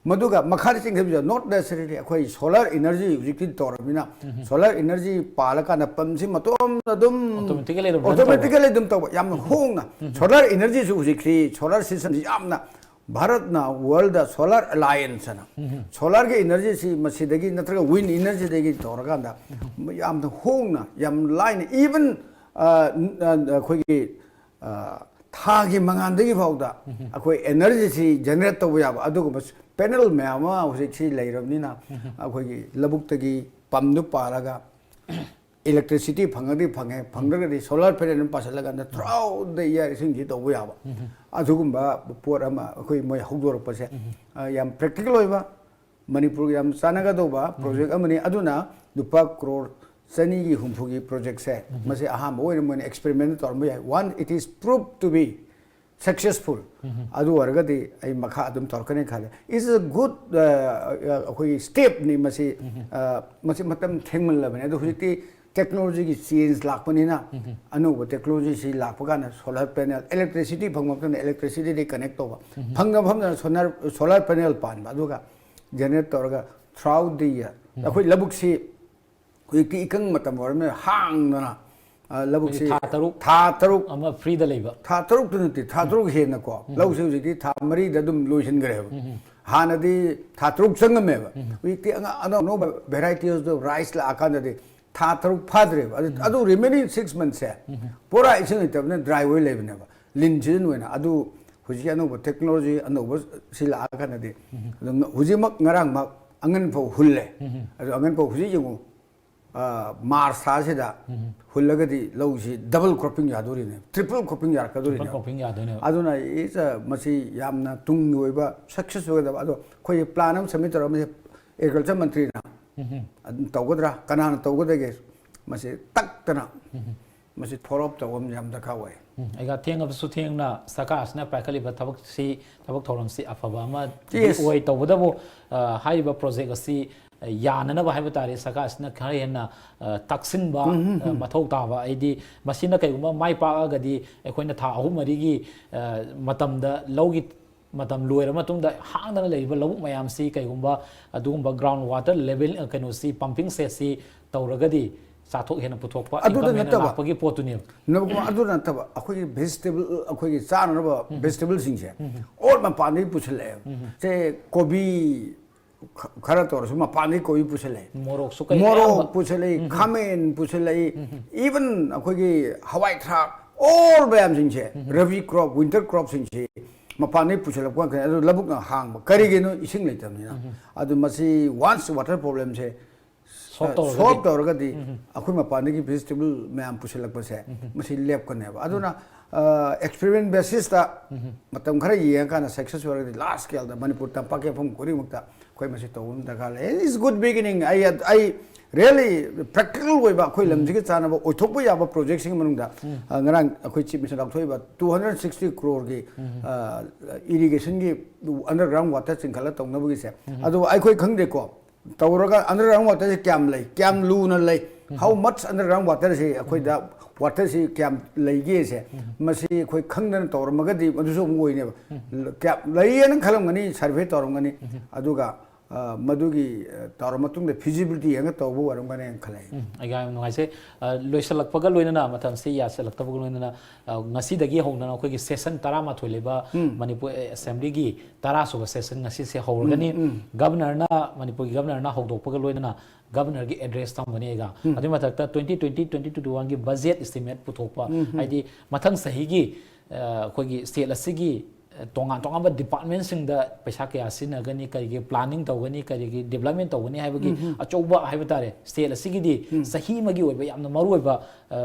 ꯃꯗꯨꯒ ꯃꯈꯥꯗ ꯆꯤꯡꯈꯠꯄꯤꯗ, not necessarily ꯑꯩꯈꯣꯏ ꯁꯣꯂꯔ ꯏꯅꯔꯖꯤ ꯍꯧꯖꯤꯛꯇꯤ ꯇꯧꯔꯕꯅꯤꯅ, ꯁꯣꯂꯔ ꯏꯅꯔꯖꯤ ꯄꯥꯜꯂꯀꯥꯟꯗ ꯄꯝꯁꯤ ꯃꯇꯣꯝꯗ ꯑꯗꯨꯝ automatically ꯑꯗꯨꯝ run ꯇꯧꯕ꯫ Automatically ꯑꯗꯨꯝ ꯇꯧꯕ, ꯌꯥꯝꯅ ꯍꯣꯡꯅ꯫ ꯁꯣꯂꯔ ꯏꯅꯔꯖꯤꯁꯨ ꯍꯧꯖꯤꯛꯇꯤ, ꯁꯣꯂꯔ ꯁꯤꯁꯇꯝꯁꯤ ꯌꯥꯝꯅ, ꯚꯥꯔꯠꯅ ꯋꯥꯔꯜꯗ ꯁꯣꯂꯔ ꯑꯦꯂꯥꯏꯌꯦꯟꯁ ꯑꯅ, ꯁꯣꯂꯔꯒꯤ ꯏꯅꯔꯖꯤꯁꯤ ꯃꯁꯤꯗꯒꯤ ꯅꯠꯇ꯭ꯔꯒ ꯋꯤꯟ ꯏꯅꯔꯖꯤꯗꯒꯤ ꯇꯧꯔꯀꯥꯟꯗ ꯌꯥꯝꯅ ꯍꯣꯡꯅ, ꯌꯥꯝ ꯂꯥꯏꯅ, ꯏꯚꯟ ꯑꯩꯈꯣꯏꯒꯤ, ꯑ, ꯊꯥꯒꯤ ꯃꯉꯥꯜꯗꯒꯤ ꯐꯥꯎꯗ ꯑꯩꯈꯣꯏ ꯏꯅꯔꯖꯤꯁꯤ ꯖꯦꯅꯦꯔꯦꯠ ꯇꯧꯕ ꯌꯥꯕ ꯑꯗꯨꯒꯨꯝꯕ ꯄꯦꯅꯦꯜ ꯃꯌꯥꯝ ꯑꯃ ꯍꯧꯖꯤꯛꯁꯤ ꯂꯩꯔꯕꯅꯤꯅ, ꯑꯩꯈꯣꯏꯒꯤ ꯂꯧꯕꯨꯛꯇꯒꯤ ꯄꯝꯗꯨ ꯄꯥꯜꯂꯒ ꯏꯂꯦꯛꯇ꯭ꯔꯤꯁꯤꯇꯤ ꯐꯪꯉꯗꯤ ꯐꯪꯉꯦ, ꯐꯪꯗ꯭ꯔꯒꯗꯤ ꯁꯣꯂꯔ ꯄꯦꯅꯦꯜ ꯑꯃ ꯄꯥꯁꯜꯂꯒ throughout the year ꯏꯁꯤꯡꯁꯤ ꯇꯧꯕ ꯌꯥꯕ꯫ ꯑꯗꯨꯒꯨꯝꯕ ꯄꯣꯠ ꯑꯃ ꯑꯩꯈꯣꯏ ꯃꯣꯏ ꯍꯧꯗꯣꯔꯛꯄꯁꯦ, ꯑ, ꯌꯥꯝ ꯄ꯭ꯔꯦꯛꯇꯤꯀꯦꯜ ꯑꯣꯏꯕ, ꯃꯅꯤꯄꯨꯔꯒ ꯌꯥꯝ ꯆꯥꯟꯅꯒꯗꯧꯕ ꯄ꯭ꯔꯣꯖꯦꯛ ꯑꯃꯅꯤ꯫ ꯑꯗꯨꯅ ꯂꯨꯄꯥ ꯀ꯭ꯔꯣꯔ ꯆꯅꯤꯒꯤ ꯍꯨꯝꯐꯨꯒꯤ ꯄ꯭ꯔꯣꯖꯦꯛꯁꯦ, ꯃꯁꯤ ꯑꯍꯥꯟꯕ ꯑꯣꯏꯅ ꯃꯣꯏꯅ ꯑꯦꯛꯁꯄꯦꯔꯤꯃꯦꯟ ꯇꯧꯔꯝꯕ ꯌꯥꯏ꯫ One, it is proved to be successful꯫ ꯑꯗꯨ ꯑꯣꯏꯔꯒꯗꯤ ꯑꯩ ꯃꯈꯥ ꯑꯗꯨꯝ ꯇꯧꯔꯛꯀꯅꯤ ꯈꯜꯂꯦ꯫ It's a good, ꯑ, ꯑ, ꯑꯩꯈꯣꯏꯒꯤ ꯁ꯭ꯇꯦꯞꯅꯤ ꯃꯁꯤ꯫ ꯑ, ꯃꯁꯤ ꯃꯇꯝ ꯊꯦꯡꯃꯜꯂꯕꯅꯤ꯫ ꯑꯗꯣ ꯍꯧꯖꯤꯛꯇꯤ ꯇꯦꯛꯅꯣꯂꯣꯖꯤꯒꯤ ꯆꯦꯟꯖ ꯂꯥꯛꯄꯅꯤꯅ, ꯑꯅꯧꯕ ꯇꯦꯛꯅꯣꯂꯣꯖꯤꯁꯤ ꯂꯥꯛꯄ ꯀꯥꯟꯗ ꯁꯣꯂꯔ ꯄꯦꯅꯦꯜ, ꯏꯂꯦꯛꯇ꯭ꯔꯤꯁꯤꯇꯤ ꯐꯪꯕ ꯃꯇꯝꯗ ꯏꯂꯦꯛꯇ꯭ꯔꯤꯁꯤꯇꯤꯗꯤ ꯀꯅꯦꯛ ꯇꯧꯕ, ꯐꯪꯗꯕ ꯃꯐꯝꯗꯅ ꯁꯣꯂꯔ, ꯁꯣꯂꯔ ꯄꯦꯅꯦꯜ ꯄꯥꯟꯕ, ꯑꯗꯨꯒ ꯖꯦꯅꯦꯔꯦꯠ ꯇꯧꯔꯒ throughout the year ꯑꯩꯈꯣꯏ ꯂꯧꯕꯨꯛꯁꯤ ꯍꯧꯖꯤꯛꯇꯤ ꯏꯀꯪ ꯃꯇꯝ ꯑꯣꯏꯔꯕꯅꯤꯅ ꯍꯥꯡꯗꯅ, ꯑ, ꯂꯧꯕꯨꯛꯁꯤ ꯊꯥ ꯇꯔꯨꯛ ꯊꯥ ꯇꯔꯨꯛ ꯑꯃ ꯐ꯭ꯔꯤꯗ ꯂꯩꯕ꯫ ꯊꯥ ꯇꯔꯨꯛꯇ ꯅꯠꯇꯦ, ꯊꯥ ꯇꯔꯨꯛ ꯍꯦꯟꯅꯀꯣ꯫ ꯂꯧꯁꯤ ꯍꯧꯖꯤꯛꯇꯤ ꯊꯥ ꯃꯔꯤꯗ ꯑꯗꯨꯝ ꯂꯣꯏꯁꯤꯟꯈ꯭ꯔꯦꯕ꯫ ꯍꯥꯟꯅꯗꯤ ꯊꯥ ꯇꯔꯨꯛ ꯆꯪꯉꯝꯃꯦꯕ꯫ ꯍꯧꯖꯤꯛꯇꯤ ꯑꯉ-, ꯑꯅꯧ ꯑꯅꯧꯕ ꯚꯦꯔꯥꯏꯇꯤꯁꯇꯣ ꯔꯥꯏꯁ ꯂꯥꯛꯑꯀꯥꯟꯗꯗꯤ ꯊꯥ ꯇꯔꯨꯛ ꯐꯥꯗ꯭ꯔꯦꯕ꯫ ꯑꯗꯨ, ꯑꯗꯨ ꯔꯤꯃꯦꯅꯤꯡ ꯁꯤꯛꯁ ꯃꯟꯊꯁꯦ ꯄꯨꯔꯥ ꯏꯁꯤꯡ ꯂꯩꯇꯕꯅꯤꯅ ꯗ꯭ꯔꯥꯏ ꯑꯣꯏ ꯂꯩꯕꯅꯦꯕ꯫ ꯂꯤꯟ ꯁꯤꯖꯟ ꯑꯣꯏꯅ꯫ ꯑꯗꯨ ꯍꯧꯖꯤꯛꯀꯤ ꯑꯅꯧꯕ ꯇꯦꯛꯅꯣꯂꯣꯖꯤ ꯑꯅꯧꯕ ꯁꯤ ꯂꯥꯛꯑꯀꯥꯟꯗꯗꯤ, ꯑꯗꯨ ꯉ-, ꯍꯧꯖꯤꯛꯃꯛ ꯉꯔꯥꯡꯃꯛ ꯑꯉꯟ ꯐꯧ ꯍꯨꯜꯂꯦ꯫ ꯑꯗꯨ ꯑꯉꯟ ꯐꯧ ꯍꯧꯖꯤꯛ ꯌꯦꯡꯉꯨ, ꯑ, ꯃꯥꯔꯆ ꯊꯥꯁꯤꯗ ꯍꯨꯜꯂꯒꯗꯤ ꯂꯧꯁꯤ ꯗꯕꯜ ꯀ꯭ꯔꯣꯞꯄꯤꯡ ꯌꯥꯗꯣꯔꯤꯅꯦ, ꯇ꯭ꯔꯤꯄꯜ ꯀ꯭ꯔꯣꯞꯄꯤꯡ ꯌꯥꯔꯛꯀꯗꯣꯔꯤꯅꯦ꯫ ꯀ꯭ꯔꯣꯞꯄꯤꯡ ꯌꯥꯗꯣꯏꯅꯦꯕ꯫ ꯑꯗꯨꯅ it's a, ꯃꯁꯤ ꯌꯥꯝꯅ ꯇꯨꯡꯒꯤ ꯑꯣꯏꯕ ꯁꯛꯁꯦꯁ ꯑꯣꯏꯒꯗꯕ꯫ ꯑꯗꯣ ꯑꯩꯈꯣꯏꯒꯤ ꯄ꯭ꯂꯥꯟ ꯑꯃ ꯁꯕꯃꯤꯠ ꯇꯧꯔꯝꯃꯤ, ꯑꯦꯒ꯭ꯔꯤꯀꯜꯆꯔ ꯃꯟꯇ꯭ꯔꯤꯅ ꯑꯗꯨꯝ ꯇꯧꯒꯗ꯭ꯔꯥ, ꯀꯅꯥꯅ ꯇꯧꯒꯗꯒꯦ, ꯃꯁꯤ ꯇꯛꯇꯅ ꯃꯁꯤ ꯐꯣꯂꯣ ꯑꯞ ꯇꯧꯕ ꯑꯃ ꯌꯥꯝ ꯗꯔꯀꯥꯔ ꯑꯣꯏ꯫ ꯎꯝ, ꯑꯩꯒ ꯊꯦꯡꯉꯕꯁꯨ ꯊꯦꯡꯅ ꯁꯔꯀꯥꯔꯁꯤꯅ ꯄꯥꯏꯈꯠꯂꯤꯕ ꯊꯕꯛꯁꯤ, ꯊꯕꯛ ꯊꯧꯔꯝꯁꯤ ꯑꯐꯕ ꯑꯃꯗꯤ Yes. ꯑꯣꯏ꯫ ꯇꯧꯕꯇꯕꯨ, ꯑ, ꯍꯥꯏꯔꯤꯕ ꯄ꯭ꯔꯣꯖꯦꯛ ꯑꯁꯤ, ꯑ, ꯌꯥꯅꯅꯕ ꯍꯥꯏꯕ ꯇꯥꯔꯦ, ꯁꯔꯀꯥꯔꯁꯤꯅ ꯈꯔ ꯍꯦꯟꯅ, ꯑ, ꯇꯥꯛꯁꯤꯟꯕ, ꯑ, ꯃꯊꯧ ꯇꯥꯕ꯫ ꯍꯥꯏꯗꯤ ꯃꯁꯤꯅ ꯀꯩꯒꯨꯝꯕ ꯃꯥꯏ ꯄꯥꯛꯑꯒꯗꯤ ꯑꯩꯈꯣꯏꯅ ꯊꯥ ꯑꯍꯨꯝ ꯃꯔꯤꯒꯤ, ꯑ, ꯃꯇꯝꯗ ꯂꯧꯒꯤ ꯃꯇꯝ ꯂꯣꯏꯔ ꯃꯇꯨꯡꯗ ꯍꯥꯡꯗꯅ ꯂꯩꯔꯤꯕ ꯂꯧꯕꯨꯛ ꯃꯌꯥꯝꯁꯤ ꯀꯩꯒꯨꯝꯕ ꯑꯗꯨꯒꯨꯝꯕ ꯒ꯭ꯔꯥꯎꯟ ꯋꯥꯇꯔ ꯂꯦꯚꯦꯜ, ꯑ, ꯀꯩꯅꯣꯁꯤ, ꯄꯝꯄꯤꯡ ꯁꯦꯠꯁꯤ ꯇꯧꯔꯒꯗꯤ ꯆꯥꯊꯣꯛ ꯍꯦꯟꯅ ꯄꯨꯊꯣꯛꯄ, ꯑꯗꯨꯗ income ꯍꯦꯟꯅ ꯅꯠꯇꯕ, ꯂꯥꯛꯄꯒꯤ ꯄꯣꯠꯇꯨꯅꯦꯕ꯫ ꯅꯕꯨꯡꯉꯣ, ꯑꯗꯨ ꯅꯠꯇꯕ ꯑꯩꯈꯣꯏꯒꯤ ꯚꯦꯖꯤꯇꯦꯕꯜ, ꯑꯩꯈꯣꯏꯒꯤ ꯆꯥꯅꯅꯕ ꯚꯦꯖꯤꯇꯦꯕꯜꯁꯤꯡꯁꯦ ꯑꯣꯜ ꯃꯄꯥꯟꯗꯒꯤ ꯄꯨꯁꯤꯜꯂꯛꯑꯦ꯫ ꯁꯦ ꯀꯣꯕꯤ ꯈ-, ꯈꯔ ꯇꯧꯔꯁꯨ ꯃꯄꯥꯟꯗꯒꯤ ꯀꯣꯕꯤ ꯄꯨꯁꯤꯜꯂꯛꯑꯦ, ꯃꯣꯔꯣꯛꯁꯨ ꯀꯩ ꯃꯣꯔꯣꯛ ꯑꯌꯥꯝꯕ꯫ ꯄꯨꯁꯤꯜꯂꯛꯏ, ꯈꯥꯃꯦꯟ ꯄꯨꯁꯤꯜꯂꯛꯏ, ꯏꯚꯟ ꯑꯩꯈꯣꯏꯒꯤ ꯍꯋꯥꯏ ꯊ꯭ꯔꯥꯛ, ꯑꯣꯜ ꯃꯌꯥꯝꯁꯤꯡꯁꯦ, ꯔꯕꯤ ꯀ꯭ꯔꯣꯞ, ꯋꯤꯟꯇꯔ ꯀ꯭ꯔꯣꯞꯁꯤꯡꯁꯤ ꯃꯄꯥꯟꯗꯒꯤ ꯄꯨꯁꯤꯜꯂꯛꯄ ꯉꯥꯛꯇꯅꯤ꯫ ꯑꯗꯨ ꯂꯧꯕꯨꯛꯅ ꯍꯥꯡꯕ꯫ ꯀꯔꯤꯒꯤꯅꯣ? ꯏꯁꯤꯡ ꯂꯩꯇꯕꯅꯤꯅ꯫ ꯑꯗꯨ ꯃꯁꯤ ꯋꯥꯟꯁ ꯋꯥꯇꯔ ꯄ꯭ꯔꯣꯕ꯭ꯂꯦꯝꯁꯦ ꯁꯣꯜꯕ ꯇꯧꯔꯒꯗꯤ꯫ ꯁꯣꯜꯕ ꯇꯧꯔꯒꯗꯤ ꯑꯩꯈꯣꯏ ꯃꯄꯥꯟꯗꯒꯤ ꯚꯦꯖꯤꯇꯦꯕꯜ ꯃꯌꯥꯝ ꯄꯨꯁꯤꯜꯂꯛꯄꯁꯦ ꯃꯁꯤ ꯂꯦꯞꯀꯅꯦꯕ꯫ ꯑꯗꯨꯅ ꯑꯦꯛꯁꯄꯦꯔꯤꯃꯦꯟ ꯕꯦꯁꯤꯁꯇ ꯃꯇꯝ ꯈꯔ ꯌꯦꯡꯉꯀꯥꯟꯗ ꯁꯛꯁꯦꯁ ꯑꯣꯏꯔꯒꯗꯤ ꯂꯥꯔꯖ ꯁ꯭ꯀꯦꯜꯗ ꯃꯅꯤꯄꯨꯔ ꯇꯝꯄꯥꯛꯀꯤ ꯃꯐꯝ ꯈꯨꯗꯤꯡꯃꯛꯇ ꯑꯩꯈꯣꯏ ꯃꯁꯤ ꯇꯧꯕ ꯑꯃ ꯗꯔꯀꯥꯔ ꯂꯩ꯫ It's good beginning. ꯑꯩ, ꯑꯩ ꯔꯤꯌꯦꯂꯤ ꯄ꯭ꯔꯦꯛꯇꯤꯀꯦꯜ ꯑꯣꯏꯕ ꯑꯩꯈꯣꯏ ꯂꯝꯁꯤꯒꯤ ꯆꯥꯟꯅꯕ ꯑꯣꯏꯊꯣꯛꯄ ꯌꯥꯕ ꯄ꯭ꯔꯣꯖꯦꯛꯁꯤꯡꯒꯤ ꯃꯅꯨꯡꯗ, ꯑ, ꯉꯔꯥꯡ ꯑꯩꯈꯣꯏ ꯆꯤꯐ ꯃꯤꯅꯤꯁꯇꯔ ꯂꯥꯎꯊꯣꯛꯏꯕ ꯇꯨ ꯍꯟꯗ꯭ꯔꯦꯠ ꯁꯤꯛꯁꯇꯤ ꯀ꯭ꯔꯣꯔꯒꯤ ꯏꯔꯤꯒꯦꯁꯟꯒꯤ ꯑꯟꯗꯔꯒ꯭ꯔꯥꯎꯟ ꯋꯥꯇꯔ ꯆꯤꯡꯈꯠꯂ ꯇꯧꯅꯕꯒꯤꯁꯦ꯫ ꯑꯗꯨ ꯑꯩꯈꯣꯏ ꯈꯪꯗꯦꯀꯣ, ꯇꯧꯔꯒ ꯑꯟꯗꯔꯒ꯭ꯔꯥꯎꯟ ꯋꯥꯇꯔꯁꯦ ꯀꯌꯥꯝ ꯂꯩ, ꯀꯌꯥꯝ ꯂꯨꯅ ꯂꯩ, how much underground water ꯁꯤ ꯑꯩꯈꯣꯏꯗ ꯋꯥꯇꯔꯁꯤ ꯀꯌꯥꯝ ꯂꯩꯒꯦꯁꯦ, ꯃꯁꯤ ꯑꯩꯈꯣꯏ ꯈꯪꯗꯅ ꯇꯧꯔꯝꯃꯒꯗꯤ ꯃꯗꯨꯁꯨ ꯑꯃꯨꯛ ꯑꯣꯏꯅꯦꯕ꯫ ꯀꯌꯥꯝ ꯂꯩꯌꯦꯅ ꯈꯜꯂꯝꯒꯅꯤ, ꯁꯔꯚꯦ ꯇꯧꯔꯝꯒꯅꯤ, ꯑꯗꯨꯒ, ꯑ, ꯃꯗꯨꯒꯤ, ꯑ, ꯇꯧꯔ ꯃꯇꯨꯡꯗ ꯐꯤꯖꯤꯕꯤꯂꯤꯇꯤ ꯌꯦꯡꯉ ꯇꯧꯕ ꯑꯣꯏꯔꯝꯒꯅꯤꯅ ꯈꯜꯂꯦ꯫ ꯎꯝ, ꯑꯩ ꯌꯥꯝ ꯅꯨꯡꯉꯥꯏꯖꯩ꯫ ꯑ, ꯂꯣꯏꯁꯤꯜꯂꯛꯄꯒ ꯂꯣꯏꯅꯅ, ꯃꯇꯝꯁꯤ ꯌꯥꯁꯤꯜꯂꯛꯇꯕꯒ ꯂꯣꯏꯅꯅ, ꯑ, ꯉꯁꯤꯗꯒꯤ ꯍꯧꯅ ꯑꯩꯈꯣꯏꯒꯤ ꯁꯦꯁꯟ ꯇꯔꯥꯃꯥꯊꯣꯏ ꯂꯩꯕ ꯃꯅꯤꯄꯨꯔ ꯑꯦꯁꯦꯝꯕ꯭ꯂꯤꯒꯤ ꯇꯔꯥꯁꯨꯕ ꯁꯦꯁꯟ ꯉꯁꯤꯁꯦ ꯍꯧꯔꯒꯅꯤ꯫ ꯒꯕꯅꯔꯅ, ꯃꯅꯤꯄꯨꯔꯒꯤ ꯒꯕꯅꯔꯅ ꯍꯧꯗꯣꯛꯄꯒ ꯂꯣꯏꯅꯅ ꯒꯕꯅꯔꯒꯤ ꯑꯦꯗ꯭ꯔꯦꯁ ꯇꯝꯒꯅꯤ ꯑꯩꯒ꯫ ꯑꯗꯨꯒꯤ ꯃꯊꯛꯇ twenty twenty, twenty twenty-one ꯒꯤ ꯕꯖꯦꯠ ꯏꯁꯇꯤꯃꯦꯠ ꯄꯨꯊꯣꯛꯄ, ꯍꯥꯏꯗꯤ ꯃꯊꯪ ꯆꯍꯤꯒꯤ ꯑꯩꯈꯣꯏꯒꯤ ꯁ꯭ꯇꯦꯠ ꯑꯁꯤꯒꯤ ꯇꯣꯉꯥꯟ ꯇꯣꯉꯥꯟꯕ ꯗꯤꯄꯥꯔꯠꯃꯦꯟꯁꯤꯡꯗ ꯄꯩꯁꯥ ꯀꯌꯥ ꯁꯤꯖꯤꯟꯅꯒꯅꯤ, ꯀꯔꯤꯒꯤ ꯄ꯭ꯂꯥꯅꯤꯡ ꯇꯧꯒꯅꯤ, ꯀꯔꯤꯒꯤ ꯗꯤꯕ꯭ꯂꯞꯃꯦꯟ ꯇꯧꯒꯅꯤ ꯍꯥꯏꯕꯒꯤ ꯑꯆꯧꯕ ꯍꯥꯏꯕ ꯇꯥꯔꯦ, ꯁ꯭ꯇꯦꯠ ꯑꯁꯤꯒꯤꯗꯤ ꯆꯍꯤ ꯑꯃꯒꯤ ꯑꯣꯏꯕ ꯌꯥꯝꯅ ꯃꯔꯨꯑꯣꯏꯕ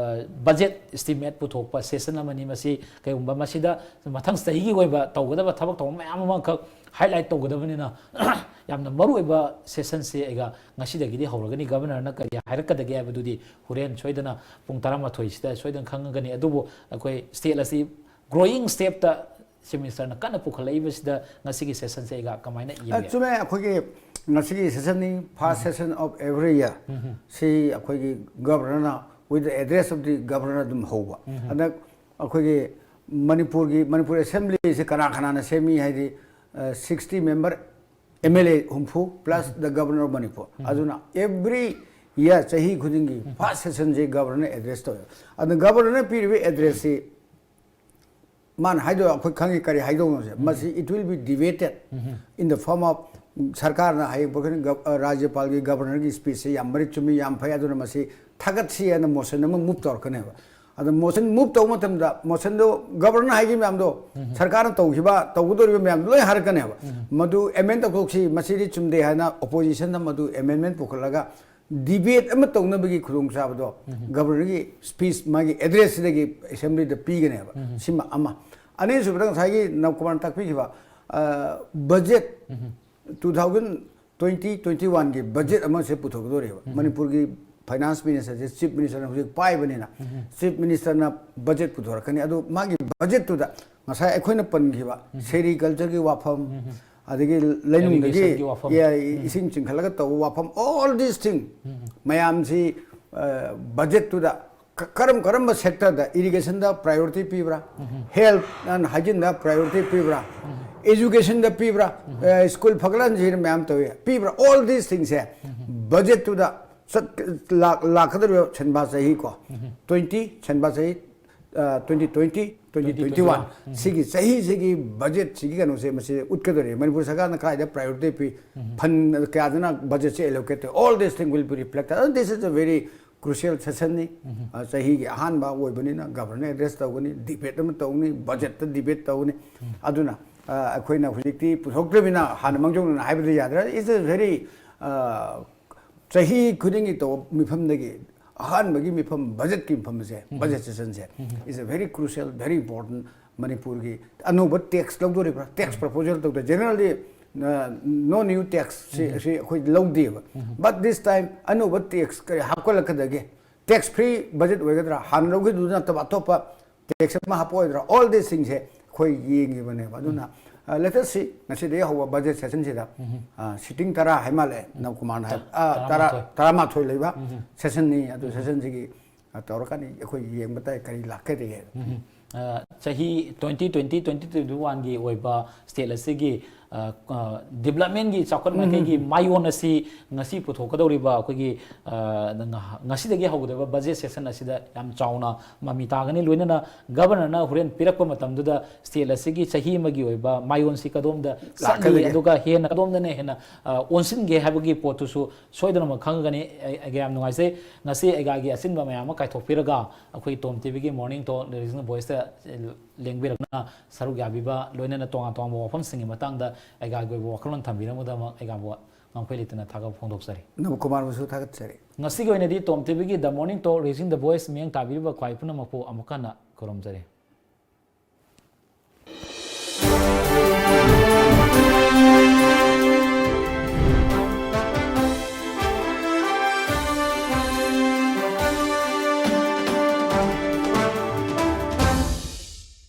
ꯕꯖꯦꯠ ꯏꯁꯇꯤꯃꯦꯠ ꯄꯨꯊꯣꯛꯄ ꯁꯦꯁꯟ ꯑꯃꯅꯤ꯫ ꯃꯁꯤ ꯀꯩꯒꯨꯝꯕ ꯃꯁꯤꯗ ꯃꯊꯪ ꯆꯍꯤꯒꯤ ꯑꯣꯏꯕ ꯇꯧꯒꯗꯕ ꯊꯕꯛ ꯊꯧꯔꯝ ꯃꯌꯥꯝ ꯑꯃꯈꯛ ꯍꯥꯏꯂꯥꯏꯠ ꯇꯧꯒꯗꯕꯅꯤꯅ ꯌꯥꯝꯅ ꯃꯔꯨꯑꯣꯏꯕ ꯁꯦꯁꯟꯁꯦ ꯑꯩꯒ ꯉꯁꯤꯗꯒꯤꯗꯤ ꯍꯧꯔꯒꯅꯤ꯫ ꯒꯕꯔꯅꯔꯅ ꯀꯔꯤ ꯍꯥꯏꯔꯛꯀꯗꯒꯦ ꯍꯥꯏꯕꯗꯨꯗꯤ ꯍꯣꯔꯦꯟ ꯁꯣꯏꯗꯅ ꯄꯨꯡ ꯇꯔꯥꯃꯥꯊꯣꯏꯁꯤꯗ ꯁꯣꯏꯗꯅ ꯈꯪꯉꯒꯅꯤ꯫ ꯑꯗꯨꯕꯨ ꯑꯩꯈꯣꯏ ꯁ꯭ꯇꯦꯠ ꯑꯁꯤ ꯒ꯭ꯔꯣꯌꯤꯡ ꯁ꯭ꯇꯦꯞꯇ ꯆꯤꯐ ꯃꯤꯅꯤꯁꯇꯔꯅ ꯀꯟꯅ ꯄꯨꯈꯠꯂꯛꯏꯕꯁꯤꯗ ꯉꯁꯤꯒꯤ ꯁꯦꯁꯟꯁꯦ ꯑꯩꯒ ꯀꯃꯥꯏꯅ ꯑ, ꯏꯕꯤꯔꯦ? ꯆꯨꯝꯃꯦ, ꯑꯩꯈꯣꯏꯒꯤ ꯉꯁꯤꯒꯤ ꯁꯦꯁꯟꯅꯤ, first session of every year. ꯁꯤ ꯑꯩꯈꯣꯏꯒꯤ ꯒꯕꯔꯅꯔꯅ, with the address of the governor ꯑꯗꯨꯝ ꯍꯧꯕ꯫ ꯍꯟꯗꯛ ꯑꯩꯈꯣꯏꯒꯤ ꯃꯅꯤꯄꯨꯔꯒꯤ, ꯃꯅꯤꯄꯨꯔ ꯑꯦꯁꯦꯝꯕ꯭ꯂꯤꯁꯦ ꯀꯅꯥ ꯀꯅꯥꯅ ꯁꯦꯝꯃꯤ ꯍꯥꯏꯗꯤ, sixty member M L A ꯍꯨꯝꯐꯨ plus the governor of Manipur꯫ ꯑꯗꯨꯅ ꯑꯦꯚ꯭ꯔꯤ ꯏꯌꯔ, ꯆꯍꯤ ꯈꯨꯗꯤꯡꯒꯤ ꯐꯥꯔꯁ ꯁꯦꯁꯟꯁꯦ ꯒꯕꯔꯅꯔ ꯑꯦꯗ꯭ꯔꯦꯁ ꯇꯧꯋꯦ꯫ ꯑꯗꯨꯅ ꯒꯕꯔꯅꯔꯅ ꯄꯤꯔꯤꯕ ꯑꯦꯗ꯭ꯔꯦꯁꯁꯤ ꯃꯥꯅ ꯍꯥꯏꯗꯣ ꯑꯩꯈꯣꯏ ꯈꯪꯉꯤ ꯀꯔꯤ ꯍꯥꯏꯗꯧꯅꯣꯁꯦ꯫ ꯃꯁꯤ it will be debated in the form of ꯁꯔꯀꯥꯔꯅ ꯍꯌꯦꯡ ꯄꯣꯛꯈꯤꯅꯤ ꯒꯕ-, ꯑ, ꯔꯥꯖ꯭ꯌꯄꯥꯜꯒꯤ ꯒꯕꯔꯅꯔꯒꯤ ꯁ꯭ꯄꯤꯆꯁꯦ ꯌꯥꯝ ꯃꯔꯤꯛ ꯆꯨꯝꯃꯤ, ꯌꯥꯝ ꯐꯩ, ꯑꯗꯨꯅ ꯃꯁꯤ ꯊꯥꯒꯠꯁꯤ ꯍꯥꯏꯅ ꯃꯣꯁꯟ ꯑꯃ ꯃꯨꯚ ꯇꯧꯔꯛꯀꯅꯦꯕ꯫ ꯑꯗꯣ ꯃꯣꯁꯟ ꯃꯨꯚ ꯇꯧꯕ ꯃꯇꯝꯗ ꯃꯣꯁꯟꯗꯣ ꯒꯕꯔꯅꯔꯅ ꯍꯥꯏꯈꯤꯕ ꯃꯌꯥꯝꯗꯣ, ꯁꯔꯀꯥꯔꯅ ꯇꯧꯈꯤꯕ, ꯇꯧꯒꯗꯧꯔꯤꯕ ꯃꯌꯥꯝꯗꯣ ꯂꯣꯏ ꯍꯥꯏꯔꯛꯀꯅꯦꯕ꯫ ꯃꯗꯨ ꯑꯦꯃꯦꯟ ꯇꯧꯊꯣꯛꯁꯤ, ꯃꯁꯤꯗꯤ ꯆꯨꯝꯗꯦ ꯍꯥꯏꯅ ꯑꯣꯄꯣꯖꯤꯁꯟꯅ ꯃꯗꯨ ꯑꯦꯃꯦꯟꯃꯦꯟ ꯄꯨꯈꯠꯂꯒ ꯗꯤꯕꯦꯠ ꯑꯃ ꯇꯧꯅꯕꯒꯤ ꯈꯨꯗꯣꯡꯆꯥꯕꯗꯣ ꯒꯕꯔꯅꯔꯒꯤ ꯁ꯭ꯄꯤꯆ, ꯃꯥꯒꯤ ꯑꯦꯗ꯭ꯔꯦꯁꯁꯤꯗꯒꯤ ꯑꯦꯁꯦꯝꯕ꯭ꯂꯤꯗ ꯄꯤꯒꯅꯦꯕ꯫ ꯁꯤꯃ ꯑꯃ꯫ ꯑꯅꯤꯁꯨꯕꯗ ꯉꯁꯥꯏꯒꯤ ꯅꯕꯀꯨꯃꯥꯔꯅ ꯇꯥꯛꯄꯤꯈꯤꯕ, ꯑ, budget, two thousand twenty twenty-one ꯒꯤ ꯕꯖꯦꯠ ꯑꯃꯁꯦ ꯄꯨꯊꯣꯛꯀꯗꯧꯔꯤꯕ꯫ ꯃꯅꯤꯄꯨꯔꯒꯤ ꯐꯥꯏꯅꯥꯟꯁ ꯃꯤꯅꯤꯁꯇꯔꯁꯦ ꯆꯤꯐ ꯃꯤꯅꯤꯁꯇꯔꯅ ꯍꯧꯖꯤꯛ ꯄꯥꯏꯕꯅꯤꯅ, ꯆꯤꯐ ꯃꯤꯅꯤꯁꯇꯔꯅ ꯕꯖꯦꯠ ꯄꯨꯊꯣꯔꯛꯀꯅꯤ꯫ ꯑꯗꯨ ꯃꯥꯒꯤ ꯕꯖꯦꯠꯇꯨꯗ ꯉꯁꯥꯏ ꯑꯩꯈꯣꯏꯅ ꯄꯟꯈꯤꯕ ꯁꯦꯔꯤꯀꯜꯆꯔꯒꯤ ꯋꯥꯐꯝ, ꯑꯗꯒꯤ ꯂꯩꯅꯨꯡꯗꯒꯤ, ꯏꯔꯤꯒꯦꯁꯟꯒꯤ ꯋꯥꯐꯝ꯫ ꯌꯥ-, ꯏꯁꯤꯡ ꯆꯤꯡꯈꯠꯂꯒ ꯇꯧꯕ ꯋꯥꯐꯝ, all these thing ꯃꯌꯥꯝꯁꯤ, ꯑ, ꯕꯖꯦꯠꯇꯨꯗ ꯀ-, ꯀꯔꯝ ꯀꯔꯝꯕ ꯁꯦꯛꯇꯔꯗ, ꯏꯔꯤꯒꯦꯁꯟꯗ ꯄ꯭ꯔꯥꯏꯌꯣꯔꯤꯇꯤ ꯄꯤꯕ꯭ꯔꯥ, ꯍꯦꯜꯊ ꯑꯦꯟ ꯍꯥꯏꯖꯤꯟꯗ ꯄ꯭ꯔꯥꯏꯌꯣꯔꯤꯇꯤ ꯄꯤꯕ꯭ꯔꯥ, ꯑꯦꯖꯨꯀꯦꯁꯟꯗ ꯄꯤꯕ꯭ꯔꯥ, ꯑ, ꯁ꯭ꯀꯨꯜ ꯐꯒꯠꯍꯟꯁꯤꯅ ꯃꯌꯥꯝ ꯇꯧꯏ, ꯄꯤꯕ꯭ꯔꯥ, all these things ꯁꯦ ꯕꯖꯦꯠꯇꯨꯗ ꯆꯠ-, ꯂꯥꯛ-, ꯂꯥꯛꯀꯗꯧꯔꯤꯕ ꯁꯦꯟꯕꯥ ꯆꯍꯤ ꯀꯣ, twenty, ꯁꯦꯟꯕꯥ ꯆꯍꯤ, ꯑ, twenty twenty, twenty twenty-one, ꯁꯤꯒꯤ ꯆꯍꯤꯁꯤꯒꯤ ꯕꯖꯦꯠꯁꯤꯒꯤ ꯀꯩꯅꯣꯁꯦ ꯃꯁꯤ ꯎꯠꯀꯗꯧꯔꯤ꯫ ꯃꯅꯤꯄꯨꯔ ꯁꯔꯀꯥꯔꯅ ꯀꯗꯥꯏꯗ ꯄ꯭ꯔꯥꯏꯌꯣꯔꯤꯇꯤ ꯄꯤ, ꯐꯟ ꯀꯌꯥꯗꯅ ꯕꯖꯦꯠꯁꯦ ꯑꯦꯂꯣꯀꯦꯠ ꯇꯧꯏ, all this thing will be reflected꯫ And this is a very crucial sessionꯅꯤ꯫ ꯑ, ꯆꯍꯤꯒꯤ ꯑꯍꯥꯟꯕ ꯑꯣꯏꯕꯅꯤꯅ governor address ꯇꯧꯒꯅꯤ, debate ꯑꯃ ꯇꯧꯒꯅꯤ, budgetꯇ debate ꯇꯧꯒꯅꯤ꯫ ꯑꯗꯨꯅ, ꯑ, ꯑꯩꯈꯣꯏꯅ ꯍꯧꯖꯤꯛꯇꯤ ꯄꯨꯊꯣꯛꯇ꯭ꯔꯕꯅꯤꯅ ꯍꯥꯟꯅ ꯃꯥꯡꯖꯧꯅꯅ ꯍꯥꯏꯕꯗꯤ ꯌꯥꯗ꯭ꯔꯦ꯫ It's a very, ꯑ, ꯆꯍꯤ ꯈꯨꯗꯤꯡꯒꯤ ꯇꯧꯕ ꯃꯤꯐꯝꯗꯒꯤ ꯑꯍꯥꯟꯕꯒꯤ ꯃꯤꯐꯝ, budgetꯀꯤ ꯃꯤꯐꯝ ꯑꯁꯦ, budget sessionꯁꯦ is a very crucial, very important꯫ ꯃꯅꯤꯄꯨꯔꯒꯤ ꯑꯅꯧꯕ tax ꯂꯧꯗꯣꯔꯤꯕ꯭ꯔꯥ, tax proposal ꯇꯧꯗ, generally, ꯑ, no new tax ꯁꯤ, ꯁꯤ ꯑꯩꯈꯣꯏ ꯂꯧꯗꯦꯕ꯫ But this time ꯑꯅꯧꯕ tax ꯀꯔꯤ ꯍꯥꯞꯀꯠꯂꯛꯀꯗꯒꯦ? Tax free budget ꯑꯣꯏꯒꯗ꯭ꯔꯥ? ꯍꯥꯟꯅ ꯂꯧꯈꯤꯗꯨ ꯅꯠꯇꯕ ꯑꯇꯣꯞꯄ tax ꯑꯃ ꯍꯥꯞꯄꯛꯑꯣꯏꯗ꯭ꯔꯥ? All these thingꯁꯦ ꯑꯩꯈꯣꯏ ꯌꯦꯡꯉꯤꯕꯅꯦꯕ꯫ ꯑꯗꯨꯅ, ꯑ, let us see, ꯉꯁꯤꯗꯒꯤ ꯍꯧꯕ budget sessionꯁꯤꯗ, ꯑ, sitting ꯇꯔꯥ ꯍꯥꯏ ꯃꯥꯜꯂꯦ, ꯅꯕꯀꯨꯃꯥꯔꯅ ꯍꯥꯏ-, ꯑ, ꯇꯔꯥ, ꯇꯔꯥꯃꯥꯊꯣꯏ꯫ ꯇꯔꯥꯃꯥꯊꯣꯏ ꯂꯩꯕ sessionꯅꯤ꯫ ꯑꯗꯨ sessionꯁꯤꯒꯤ, ꯑ, ꯇꯧꯔꯀꯥꯟꯗ ꯑꯩꯈꯣꯏ ꯌꯦꯡꯕ ꯇꯥꯏ ꯀꯔꯤ ꯂꯥꯛꯀꯗꯒꯦ꯫ ꯎꯝ꯫ ꯑ, ꯆꯍꯤ twenty twenty, twenty twenty-oneꯒꯤ ꯑꯣꯏꯕ state ꯑꯁꯤꯒꯤ, ꯑ, ꯑ, developmentꯀꯤ ꯆꯥꯎꯈꯠ ꯃꯥꯏꯀꯩꯒꯤ ꯃꯥꯏꯑꯣꯟ ꯑꯁꯤ ꯉꯁꯤ ꯄꯨꯊꯣꯛꯀꯗꯧꯔꯤꯕ ꯑꯩꯈꯣꯏꯒꯤ, ꯑ, ꯉ-, ꯉꯁꯤꯗꯒꯤ ꯍꯧꯒꯗꯧꯔꯤꯕ budget session ꯑꯁꯤꯗ ꯌꯥꯝ ꯆꯥꯎꯅ ꯃꯃꯤ ꯇꯥꯒꯅꯤ꯫ ꯂꯣꯏꯅꯅ governorꯅ ꯍꯣꯔꯦꯟ ꯄꯤꯔꯛꯄ ꯃꯇꯝꯗꯨꯗ state ꯑꯁꯤꯒꯤ ꯆꯍꯤ ꯑꯃꯒꯤ ꯑꯣꯏꯕ ꯃꯥꯏꯑꯣꯟꯁꯤ ꯀꯗꯣꯝꯗ ꯆꯠꯂꯤ, ꯂꯥꯛꯀꯗꯒꯦ꯫ ꯑꯗꯨꯒ ꯍꯦꯟꯅ ꯀꯗꯣꯝꯗꯅ ꯍꯦꯟꯅ, ꯑ, ꯑꯣꯟꯁꯤꯟꯒꯦ ꯍꯥꯏꯕꯒꯤ ꯄꯣꯠꯇꯨꯁꯨ ꯁꯣꯏꯗꯅꯃꯛ ꯈꯪꯒꯅꯤ꯫ ꯑꯩ, ꯑꯩꯒ ꯌꯥꯝ ꯅꯨꯡꯉꯥꯏꯖꯩ꯫ ꯉꯁꯤ ꯑꯩꯒꯥꯒꯤ ꯑꯆꯤꯟꯕ ꯃꯌꯥꯝ ꯑꯃ ꯀꯥꯏꯊꯣꯛꯄꯤꯔꯒ ꯑꯩꯈꯣꯏ ꯇꯣꯝ ꯇꯤꯚꯤꯒꯤ Morning Talk Raising the Voiceꯇ ꯂꯦꯡꯕꯤꯔꯛꯅ ꯁꯔꯨꯛ ꯌꯥꯕꯤꯕ, ꯂꯣꯏꯅꯅ ꯇꯣꯉꯥꯟ ꯇꯣꯉꯥꯟꯕ ꯋꯥꯐꯝꯁꯤꯡꯒꯤ ꯃꯇꯥꯡꯗ ꯑꯩꯒꯥꯒꯤ ꯑꯣꯏꯕ ꯋꯥꯈꯜꯂꯣꯟ ꯊꯝꯕꯤꯔꯝꯕꯗꯃꯛ ꯑꯩꯒꯥꯕꯨ ꯉꯝꯈꯩ ꯂꯩꯇꯅ ꯊꯥꯒꯠꯄ ꯐꯣꯡꯗꯣꯛꯆꯔꯤ꯫ ꯅꯕꯀꯨꯃꯥꯔꯕꯨꯁꯨ ꯊꯥꯒꯠꯆꯔꯤ꯫ ꯉꯁꯤꯒꯤ ꯑꯣꯏꯅꯗꯤ ꯇꯣꯝ ꯇꯤꯚꯤꯒꯤ The Morning Talk Raising the Voice ꯃꯤꯠꯌꯦꯡ ꯇꯥꯕꯤꯔꯤꯕ ꯈ꯭ꯋꯥꯏ ꯄꯨꯝꯅꯃꯛꯄꯨ ꯑꯃꯨꯛ ꯍꯟꯅ ꯈꯨꯔꯨꯝꯖꯔꯤ꯫